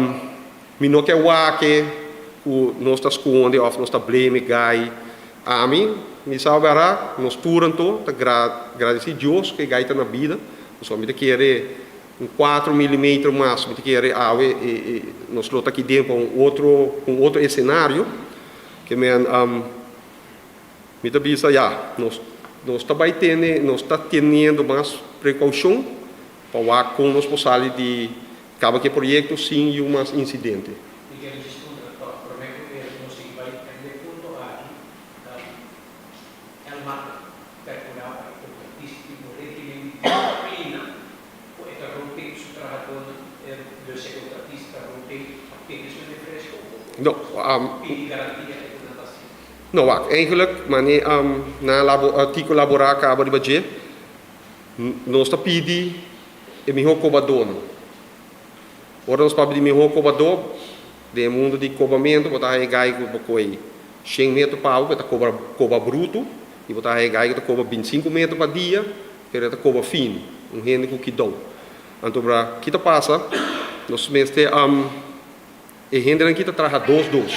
Mi no ke wak ku nos ta skonde òf nos ta blame gai. Ami, mi sa wera, nos tur anto ta gradisí Dios ku e gai ta na bida, pasobra mi ta kere un kuatro milimeter mas, mi ta kere awe nos lo ta aki den pa un otro un otro esenario. Ke men mi ta bisa, ya, nos nos ta bai tene, nos ta teniendo mas prekoushon. Pa wak kon nos por sali di kaba ku e proyekto sin yu mas insidente. Mi ker djis puntra tòg promé ku e nos sigui bai den e punto aki, Elmar ta perkurá pa e kontratista tin un régimen di disiplina ku e ta rompé ku su trahadónan, dus e kontratista ta rompé pa pidi su refresko No, o pidi garantia ku nan ta hasi? No, wak, eigenlijk mane nan a tiko laborá kaba riba dje. Nos ta pidi e mihó kobadónan. Ora nos papia di mihó kobadó, den e mundu di kobamentu bo ta haña e gai ku bo kohe shen metro pa awa, ku e ta kobra koba brutu, i bo ta haña e gai ku ta koba bintisinku metro pa dia, pero e ta koba fini, un hende ku kidou. Anto bra, ki ta pasa? Nos mester e hendenan ki ta traha dos dos.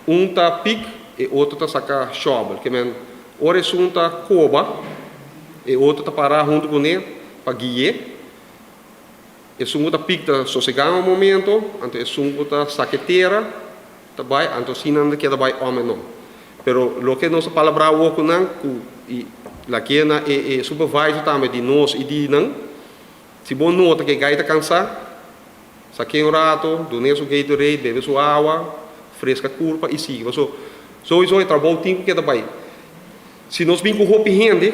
Un ta pik, e otro ta saka shòbel. Ke men, ora esun ta koba, e otro ta pará huntu kuné pa gui'é. Esun ku ta pik ta sosegá un momento, anto esun ku ta saka e tera ta bai, anto asina nan ta keda bai òm en òm. Pero loke nos a palabrá awor ku nan, ku i laké na e e supervisor tambe di nos i di nan, si bo nota ku e gai ta kansá, Saké un rato, dun'é su Gatorade, bebe su awa, freska kurpa i sigui. Paso, souiso e trabou tin ku keda bai. Si nos bin ku hopi hende,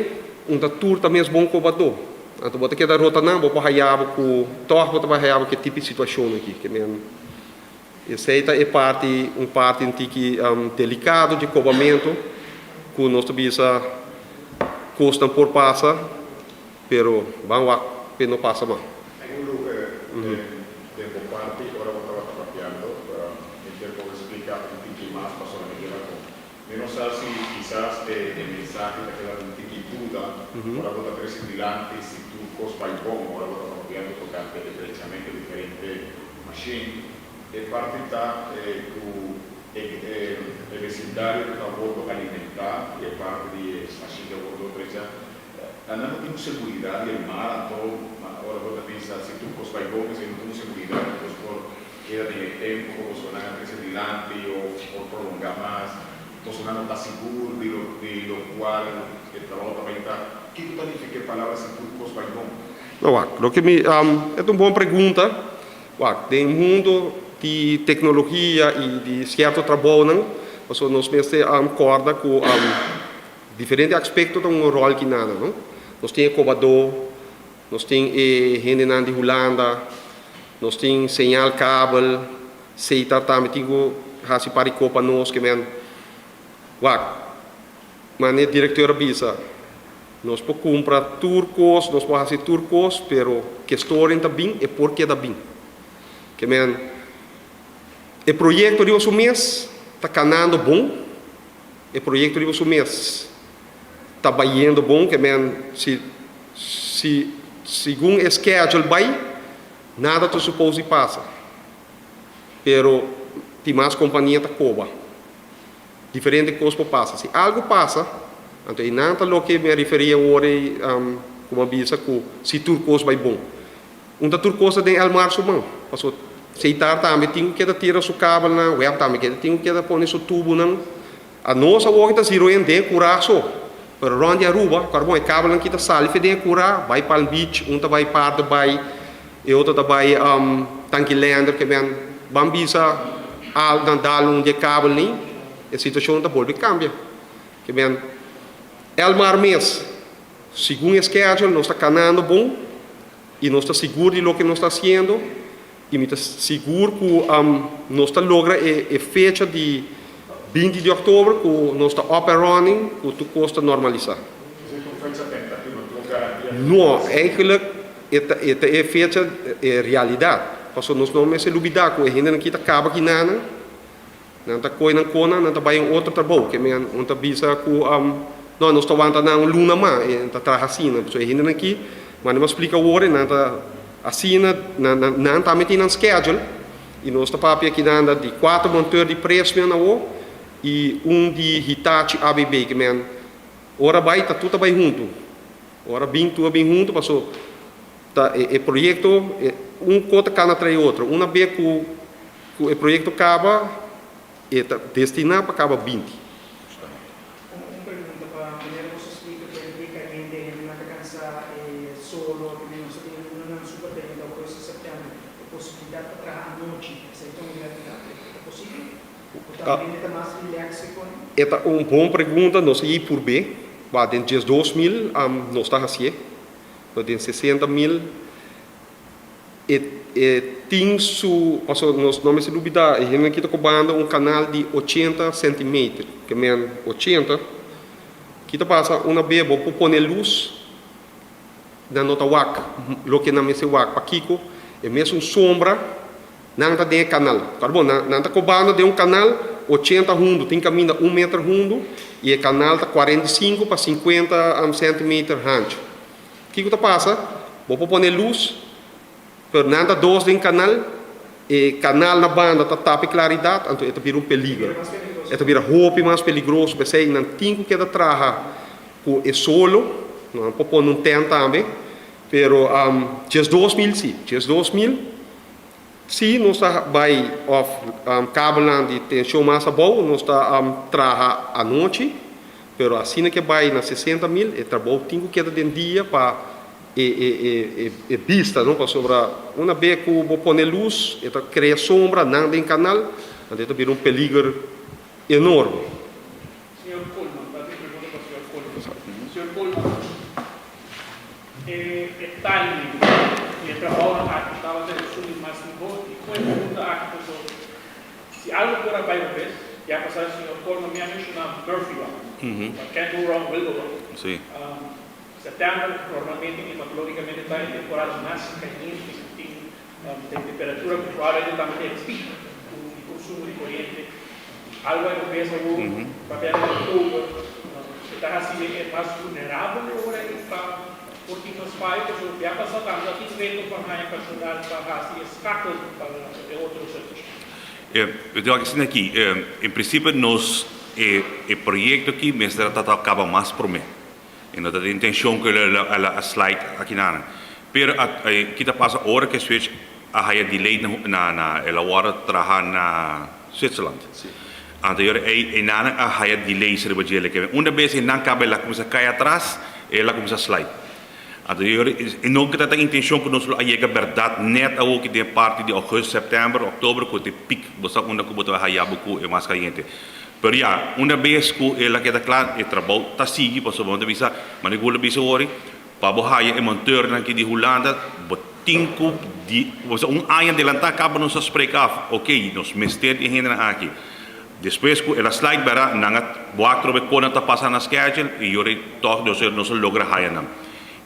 un ta tur ta mes bon kobadó. Anto bo ta keda rota nan, bo por haya bo ku, tòg bo ta bai haya bo ku e tipo di situashon aki. Ke men, esei ta e parti, un parti un tiki delikado dje kobamentu ku nos ta bisa kosnan por pasa. Pero ban wak p'e no pasa mas. Gulu, den bo parti ora bo tabata papiando, mi kier por splika un tiki mas pasobra mi keda con mi no sa si kisas e mensahe ta keda un tiki duda ora bo ta trece dilanti si tur cos bay bon ora bo ta papiando tocante e drechamento di diferente machine. E parti ta cu e vecindario cu ta wordo alimenta y e parti di e machine ta wordo drecha. Nan no tin un seguridad di e mar, anto ora bo ta bisa si tur cos bay bon, esey no tin un seguridad cu bos por keda den e tempo cu boso nan a trece dilanti o por prolonga mas. Boso nan no ta sigur di lo di lo cual e trabao ta bay ta. Kico ta nifica e palabra si tur cos bay bon? No, wak, loke mi, e ta un bon pregunta. Wak, den mundo di tecnologia y di cierto trabaonan, pasobra nos mester corda cu Diferente aspekto ta un ròl ki nana, no? Nos tin e kobadó, nos tin e hendenan di Hulanda, nos tin señal kabel, Setar tambe tin ku hasi par di ko pa nos ke men wak. Mane e direkteur a bisa, nos por kumpra tur kos, nos por hasi tur kos, pero ke storing ta bin, e por keda bin. Ke men e proyekto riba su mes ta kanando bon. E proyecto riba su mes ta bayendo bon ke men si si segun e schedule bay nada ta suppose di pasa pero tin mas compania ta coba diferente cos por pasa si algo pasa anto eynan ta loke mi a referi awor ey cu mi a bisa cu si tur cos bay bon Un ta tur cosa den Elmar su man. Paso Seitar tambe tin cu keda tira su kabelnan, Web tambe keda tin cu keda pone su tubunan. Anos awor ki ta zero en den e cura so. Pero rond di Aruba, cu bon e kabelnan ki ta sali fe den e cura, bay Palm Beach, un ta bay Paarden Bay, e otro ta bay Tankilander, ke men ban bisa al nan dal un di e kabelnan, e situacion ta bolbe cambia. Ke men Elmar mes. Segun e schedule nos ta kanando bon i nos ta sigur di loke nos ta hasiendo i mi ta sigur ku nos ta logra e fecha di 20 di òktober ku nos ta up and running ku tur kos ta normalisá. Esei ta un fecha tentativo, no tin un garantia ku No, eigenlijk e ta e ta e fecha e realidat. Pasobra nos no mester lubidá ku e hendenan ki ta kaba kinanan Nan ta koe nan kona, nan ta bai un otro trabou. Ke men un ta bisa ku no, nos ta wanta nan un luna mas, e ta traha asina. Pasobra e hendenan aki, manera mi a splika awor, nan ta asina, nan nan tambe tin nan schedule i nos ta papia kinan di kuater monteur di Prysmian awor i un di Hitachi ABB. Ke men ora bai ta tur ta bai huntu. Ora bin tur a bin huntu pasobra ta e proyekto un ko ta kana trae otro. Una be ku Ku e proyekto kaba, e ta destiná pa kaba 20. Un pregunta pa manera boso splika ku e kayente hendenan ta kansa e solo ke nos ta tin lunanan super kayente augustus september e posibilidat pa traha anochi esei ta un realidat e ta posibel o ta hende ta mas relax e koni? E ta un bon pregunta nos a yei purb'é ba den 12,000 nos ta hasié pero den 60,000 E e tin su, pasobra nos no mester lubida, e hendenan aki ta kobando un kanal di 80 sentimeter, ke men 80, ki ta pasa una be bo por pone lus, nan no ta wak loke nan mester wak, pakiko? E mesun sombra nan ta den e kanal, kòrda bo, nan nan ta kobando den un kanal 80 hundu, tin kaminda un meter hundu, i e kanal ta 45 pa 50 sentimeter hanchu. Kiko ta pasa? Bo por pone lus, pero nan ta dos den kanal, e kanal na banda ta tapa e klaridat, anto e ta bira un peliger. E ta bira hopi mas peligroso, p'esei nan tin ku keda traha ku e solo, nan por pone un tent tambe, pero 12,000 si, 12,000 si nos ta bai òf kabelnan di tenshon mas abou, nos ta traha anochi. Pero asina ke bai na 60,000 e trabou tin ku keda den dia pa e e e e bista no pasobra una be ku bo pone lus e ta krea sombra nan den kanal anto e ta bira un peliger enorme. Señor Koolman, ta tin pregunta pa señor Koolman. Señor Koolman, e e timing di e trabounan aki tabata esun di mas mihó i kon e pregunta aki pasobra Si algo por a bai robes, ya pasá señor Coleman mi a menshoná Murphy Law. What can't go wrong will go wrong. September normalmente klimatológikamente ta e temporada mas kayente ku tin den temperatura ku probablemente tambe ta e pik ku di konsumo di koriente. Algo a robes awor, pabia na oktober e ta hasi e mas vulnerabel e ora ei pa por tin mas fayo pasobra ya pasá tambe ta tin reto pa haña personal pa hasi e skakel pa e otro servisio. E ta wak asina aki, en prinsipio nos e e proyekto aki mester a tata kaba mas promé. E no ta den intenshon ku el a slide akinan. Pero a kita pasa ora ku e switch a haya delay na na el a wòrdu traha na Switzerland. Anto e ora ei einan a haya delays riba dje. Leke unda bes einan kaba el a kuminsá kai atras, el a kuminsá slide. Anto e ora e no ta ta intencion cu nos lo a yega berdad net awo ki den parti di augustus, september, october cu ta e piek, bo sa unda cu bo ta haya bo cu e mas cayente. Pero ya, una bes cu el a keda cla, e trabou ta sigui pasobra bo ta bisa, manera cu bo lo bisa awor, pa bo haya e monteurnan aki di Hulanda, bo tin cu di, bo sa un aña adelanta caba nos a spreek af, ok, nos mester di e hendenan aki. Despues cu el a slide bera, nan a wak trobe con nan ta pasa na schedule y yori toch nos nos a logra haya nan.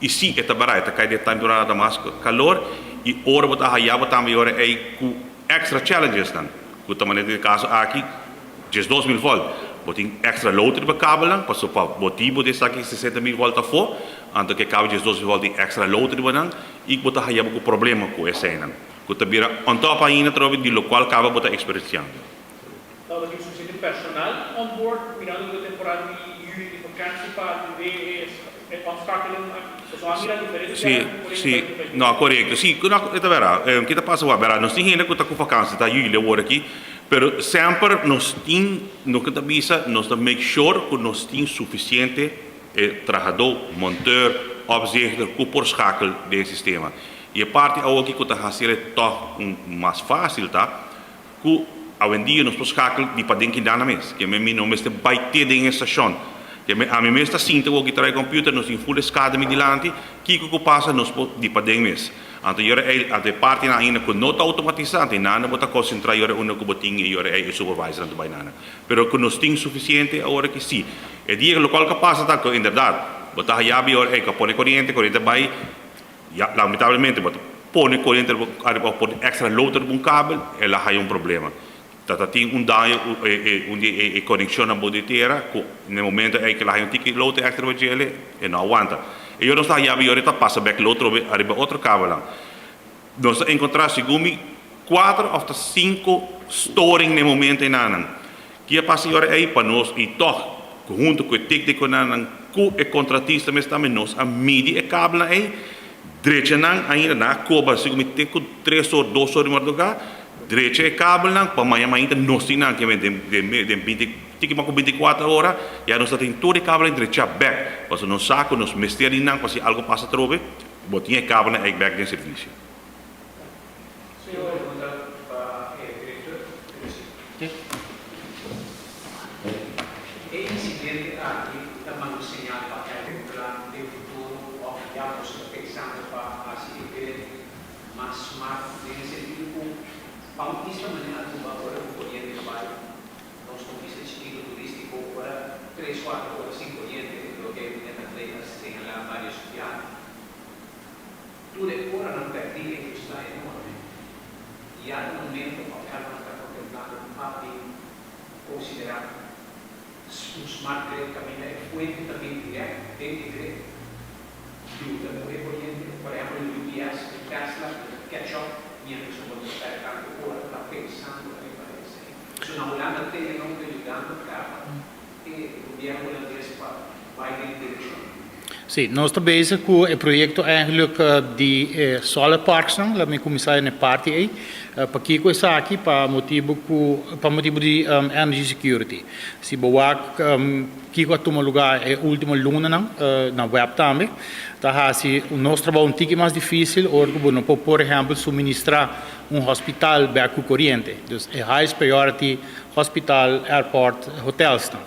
Y si e ta bera, e ta cay den temporada mas calor y ora bo ta haya bo tambe yora ey cu extra challenges nan, cu ta manera den e caso aki 12,000 volt. Bo tin extra load riba kabelnan pasobra pa motibo di esaki 60,000 volt afo, anto ke kabel 12,000 volt tin extra load riba nan y bo ta haya bo cu problema cu eseynan, cu ta bira on top ainda trobe di locual caba bo ta experienciando. Tabata tin sufisiente personal on board mirando ku e temporada di yüli di vakansi pa atendé e òpstákulonan aki? Pasobra a mira diferente biaha ku Sí, koriente ta bin pa sí, no, korekto. Sí, ku no, e ta bèrdat. Ke ta pasa wak? Bèrdat, nos tin hende ku ta ku vakansi, ta yüli awor aki, pero semper nos tin, loke ta bisa, nos ta make sure ku nos tin sufisiente e trahadó, monteur, opzichter ku por schakel den e sistema. I e parti awor aki ku ta hasi el tòg un mas fásil ta Ku awendia nos por skakel di paden kindana mes. Ke mi no mester bai te den e stashon. Ke men ami mes ta sinta ku trae computer, nos tin full SCADA mi dilanti, kiko ku pasa nos por di paden mes. Anto yora ei, anto e partinan ainda ku no ta outomatisá, anto einan bo ta konsentrá yora unda ku bo tin e yora ei e supervisornan ta bai nana. Pero ku nos tin sufisiente awor aki sí. E dia lokual ku a pasa ta ku inderdat bo ta hayabi yora ei ku a pone koriente, koriente a bai, ya lamentablemente bo ta pone koriente ariba òf pone èkstra load riba un kabel, el a haya un problema. Ta ta tin un daño un di e coneccionnan bo di tera cu na e momento ey cu el a haña un tiki load extra riba djele e no a wanta. E yora nos ta hayabi yora e ta pasa bek load trobe ariba otro kabelnan. Nos ta encontra segun mi cuater of ta cinco storing na e momento eynanan. Ki a pasa yora ey pa nos y tog hunto cu e tecniconan cu e contratista mes tambe nos a midi e kabelnan ey drecha nan ainda nan a coba segun mi te cu tres or dos or di marduga. Drecha e kabelnan pa maña mainta nos tin nan ke den den binti tiki mas ku binti kuater ora ya nos ta tin tur e kabelnan drechá bèk pasobra nos sa ku nos mester di nan pa si algu pasa atrobe bo tin e kabelnan ei bèk den servisio. Señor pregunta pa e director Teresi. E incidente aki ta manda un señal pa elke plan den futuro of ya boso ta pensando pa haci e grid Mas smart den e sentido ku pa un isla manera Aruba ora ku koriente bai, nos ta un isla chikito turístiko, ora tres kuater ora sin koriente, loke Meneer André a señalá varios biaha, tur e oranan pèrdí e gusta enorme. Ya ta momento òf Elman ta kontemplando pa bin konsiderá un smart grid kaminda e fuente ta bin dirèkt den e grid. Yuda ku e koriente, por ehèmpel un UPS, un Tesla ku ta catch up miéntras ku bo ta spera tantu ora ta pensando riba esei. So na Hulanda TNO ta yudando kaba e gobièrnu hulandes pa bai den e direkshon. Sí, nos ta bezig ku e proyekto eigenlijk di e solar parksnan, laat mi kuminsá na e parti ei. Pakiko esaki? Pa motibu ku pa motibu di energy security. Si bo wak Kiko a tuma lugá e último lunanan na web tambe ta hasi nos trabou un tiki mas difísil ora ku bo no por por ehèmpel suministrá un hospital bèk ku koriente. Dus e highest priority hospital, airport, hotelsnan.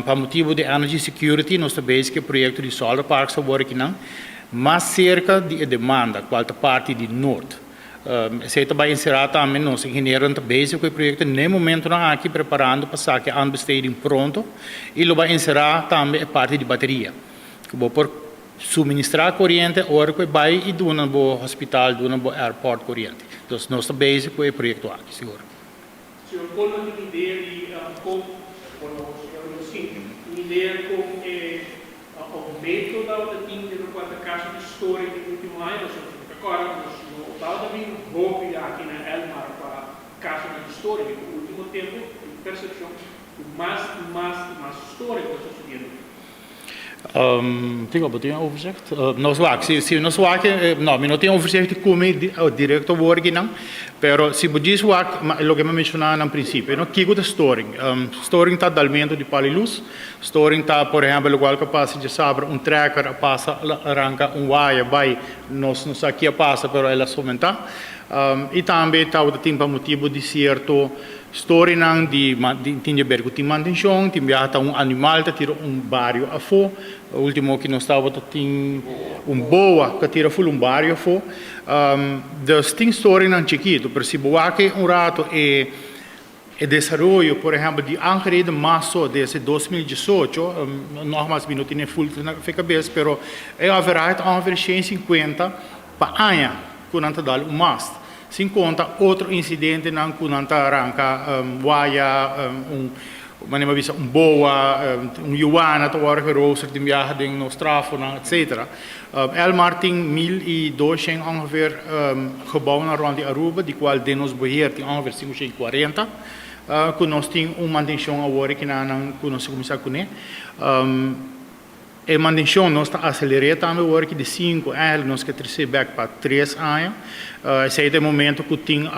Pa motibu di energy security nos ta bezig ku e proyekto di solar parks awor akinan mas serka di e demanda kual ta parti di Noord. Esei ta bai enserá tambe nos ingenieronan ta bezig ku e proyekto n'e momentonan aki preparando pa saka e aanbesteding pronto i lo bai enserá tambe e parti di bateria ku bo por suministrá koriente ora ku e bai i duna bo hospital, duna bo airport koriente. Dus nos ta bezig ku e proyekto aki sigur. Señor Coleman tin idea di kon, bueno, señor Wilson tin idea kon e aumento tabata tin den lokual ta kaso di storing den ultimo aña? Pasobra si bo ta kòrda nos no tabata bin hopi aki na Elmar pa kasonan di storing. E ultimo tempu tin persepshon ku mas i mas i mas storing ta sosodiendo. Tico, bo tin un overzicht? Nos wak, si, si nos wak, no, mi no tin overzicht di kumi directo awor akinan, pero si bo djis wak, loke mi a menshoná na principio, no, kiko ta storing? Storing ta dalmento di palo i lus, storing ta, por ehempel, lokual ku a pasa djasabra, un trekker a pasa, a ranka un waya bai, nos no sa ki a pasa, pero el a somentá. I tambe tabata tin pa motibu di sierto Storynan di tin di ber ku tin mantenshon, tin biaha ta un animal ta tira un bario afó. Ultimo ki nos tabata tin un boa ku a tira ful un bario afó. Dus tin storynan chikitu, pero si bo wak un rato e e desaroyo por ehèmpel di aangereden maso desde 2018, nogmaals mi no tin e ful na fe kabes, pero e averahe ta ongeveer 150 pa aña ku nan ta dal un mast. Sin konta otro insidentenan ku nan ta ranka waya, un manera mi a bisa un boa, un yuana ta wòrdu gerooster den biaha den nos trafonan etcetera. Elmar tin 1200 ongeveer gebouwnan rònt di Aruba di kual den nos beheer tin ongeveer 540 ku nos tin un mantenshon awor e kinanan ku nos a kuminsá kuné. E mantenshon nos ta aseler'é tambe awor ki di sinku eigenlijk nos ke tres'é bèk pa tres aña. Esei ta e momento ku tin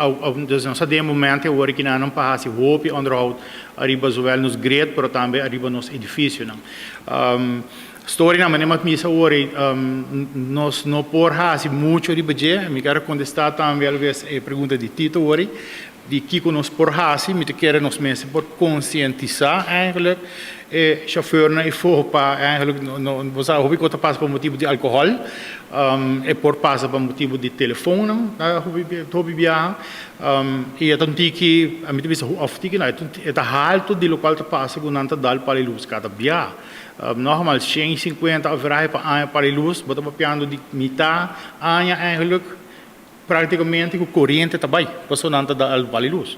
dus nos ta den e momento awor ki nan pa hasi hopi onderhoud ariba zowel nos grid pero tambe ariba nos edifisionan. Storinan manera mi a bisa awor nos no por hasi mucho riba dje. Mi kier a kontestá tambe alves e pregunta di Tito awor. di kiko nos por hasi, mi ta kere nos mester por konsientisá eigenlijk e shofèrnan efo pa eigenlijk no bo sa hopi kos ta pasa pa motibu di alkohòl, e por pasa pa motibu di telefonnan hopi biaha i e ta un tiki mi ta bisa òf tiki no e ta haltu di lokual ta pasa ku nan ta dal pali lus kada biaha. Nògmal 150 averahe pa aña pali lus bo ta papiando di mitá aña eigenlijk. Práktikamente ku koriente ta bai, pasobra nan ta da al bali lus.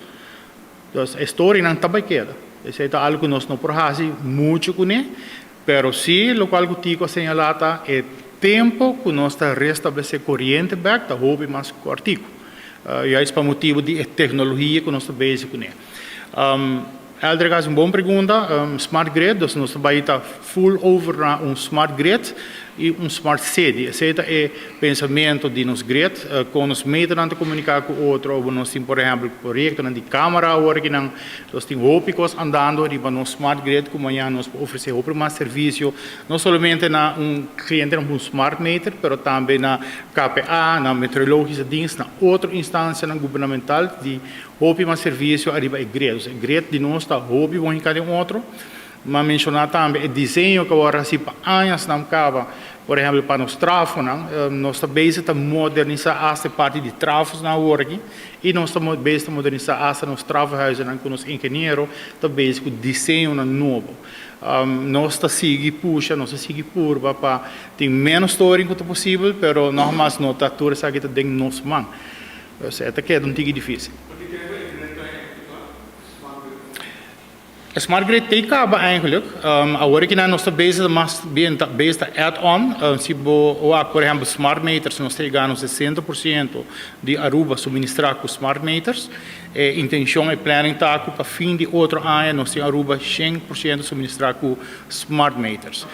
Dus e storinan ta bai keda. Esei ta algu ku nos no por hasi muchu kuné, pero sí lokual ku Tico a señalá ta e tempu ku nos ta restablesé koriente bèk ta hopi mas kòrtiku. Juist pa motibu di e teknologia ku nos ta bezig kuné. Eldrick hasi un bon pregunta. Smart grid, dus nos ta bai ta full over na un smart grid i un smart city. Esei ta e pensamentu di nos grid, kon nos meternan ta komuniká ku otro, obo nos tin por ehèmpel proyektonan di kamera awor akinan. Nos tin hopi kos andando riba nos smart grid ku mañana nos por ofresé hopi mas servisio, no solamente na un klientenan ku un smart meter, pero tambe na KPA, na Meteorologische Dienst, na otro instansianan gubernamental di Hopi mas servisio ariba e grid. Dus e grid di nos ta hopi bon hinká den otro. M'a menshoná tambe e diseño ku a wòrdu hasí pa añasnan kaba, por ehèmpel pa nos trafonan. Nos ta bezig ta modernisá asta e parti di trafosnan awor aki i nos ta bezig ta modernisá asta nos trafohuizennan ku nos ingeniero ta bezig ku diseñonan nobo. Nos ta sigui pusha, nos ta sigui purba pa tin ménos storing ku ta posibel, pero nògmas no ta tur esaki ta den nos man. Pues e ta keda un tiki difícil. E smart grid t'ei kaba eigenlijk. Awor aki nan nos ta bezig mas bien ta bezig ta add on. Si bo wak por ehempel smart meters nos ta yega nos 60% di Aruba suministra ku smart meters. E intencion e planning ta ku pa fin di otro aña nos tin Aruba 100% suministra ku smart meters.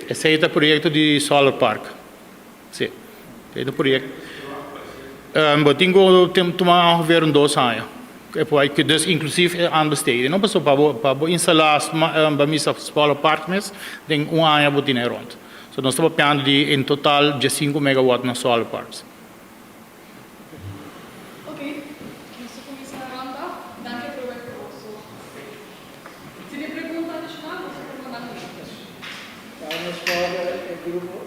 Esei ta proyekto di Solar Park. Si. Esei ta proyekto. Bo tin ku tuma ongeveer un dos aña. Dus inklusief e aanbesteding, no? Pasobra pa bo pa bo instalá pa misa Solar Park mes den un aña bo tene rònt. So nos ta papiando di en total diesinku megawatt na Solar Parks. Ok, nos ta kuminsá rònt af. Danki atrobe pa boso Si tin pregunta adishonal boso por manda mi. Nos por e grupo.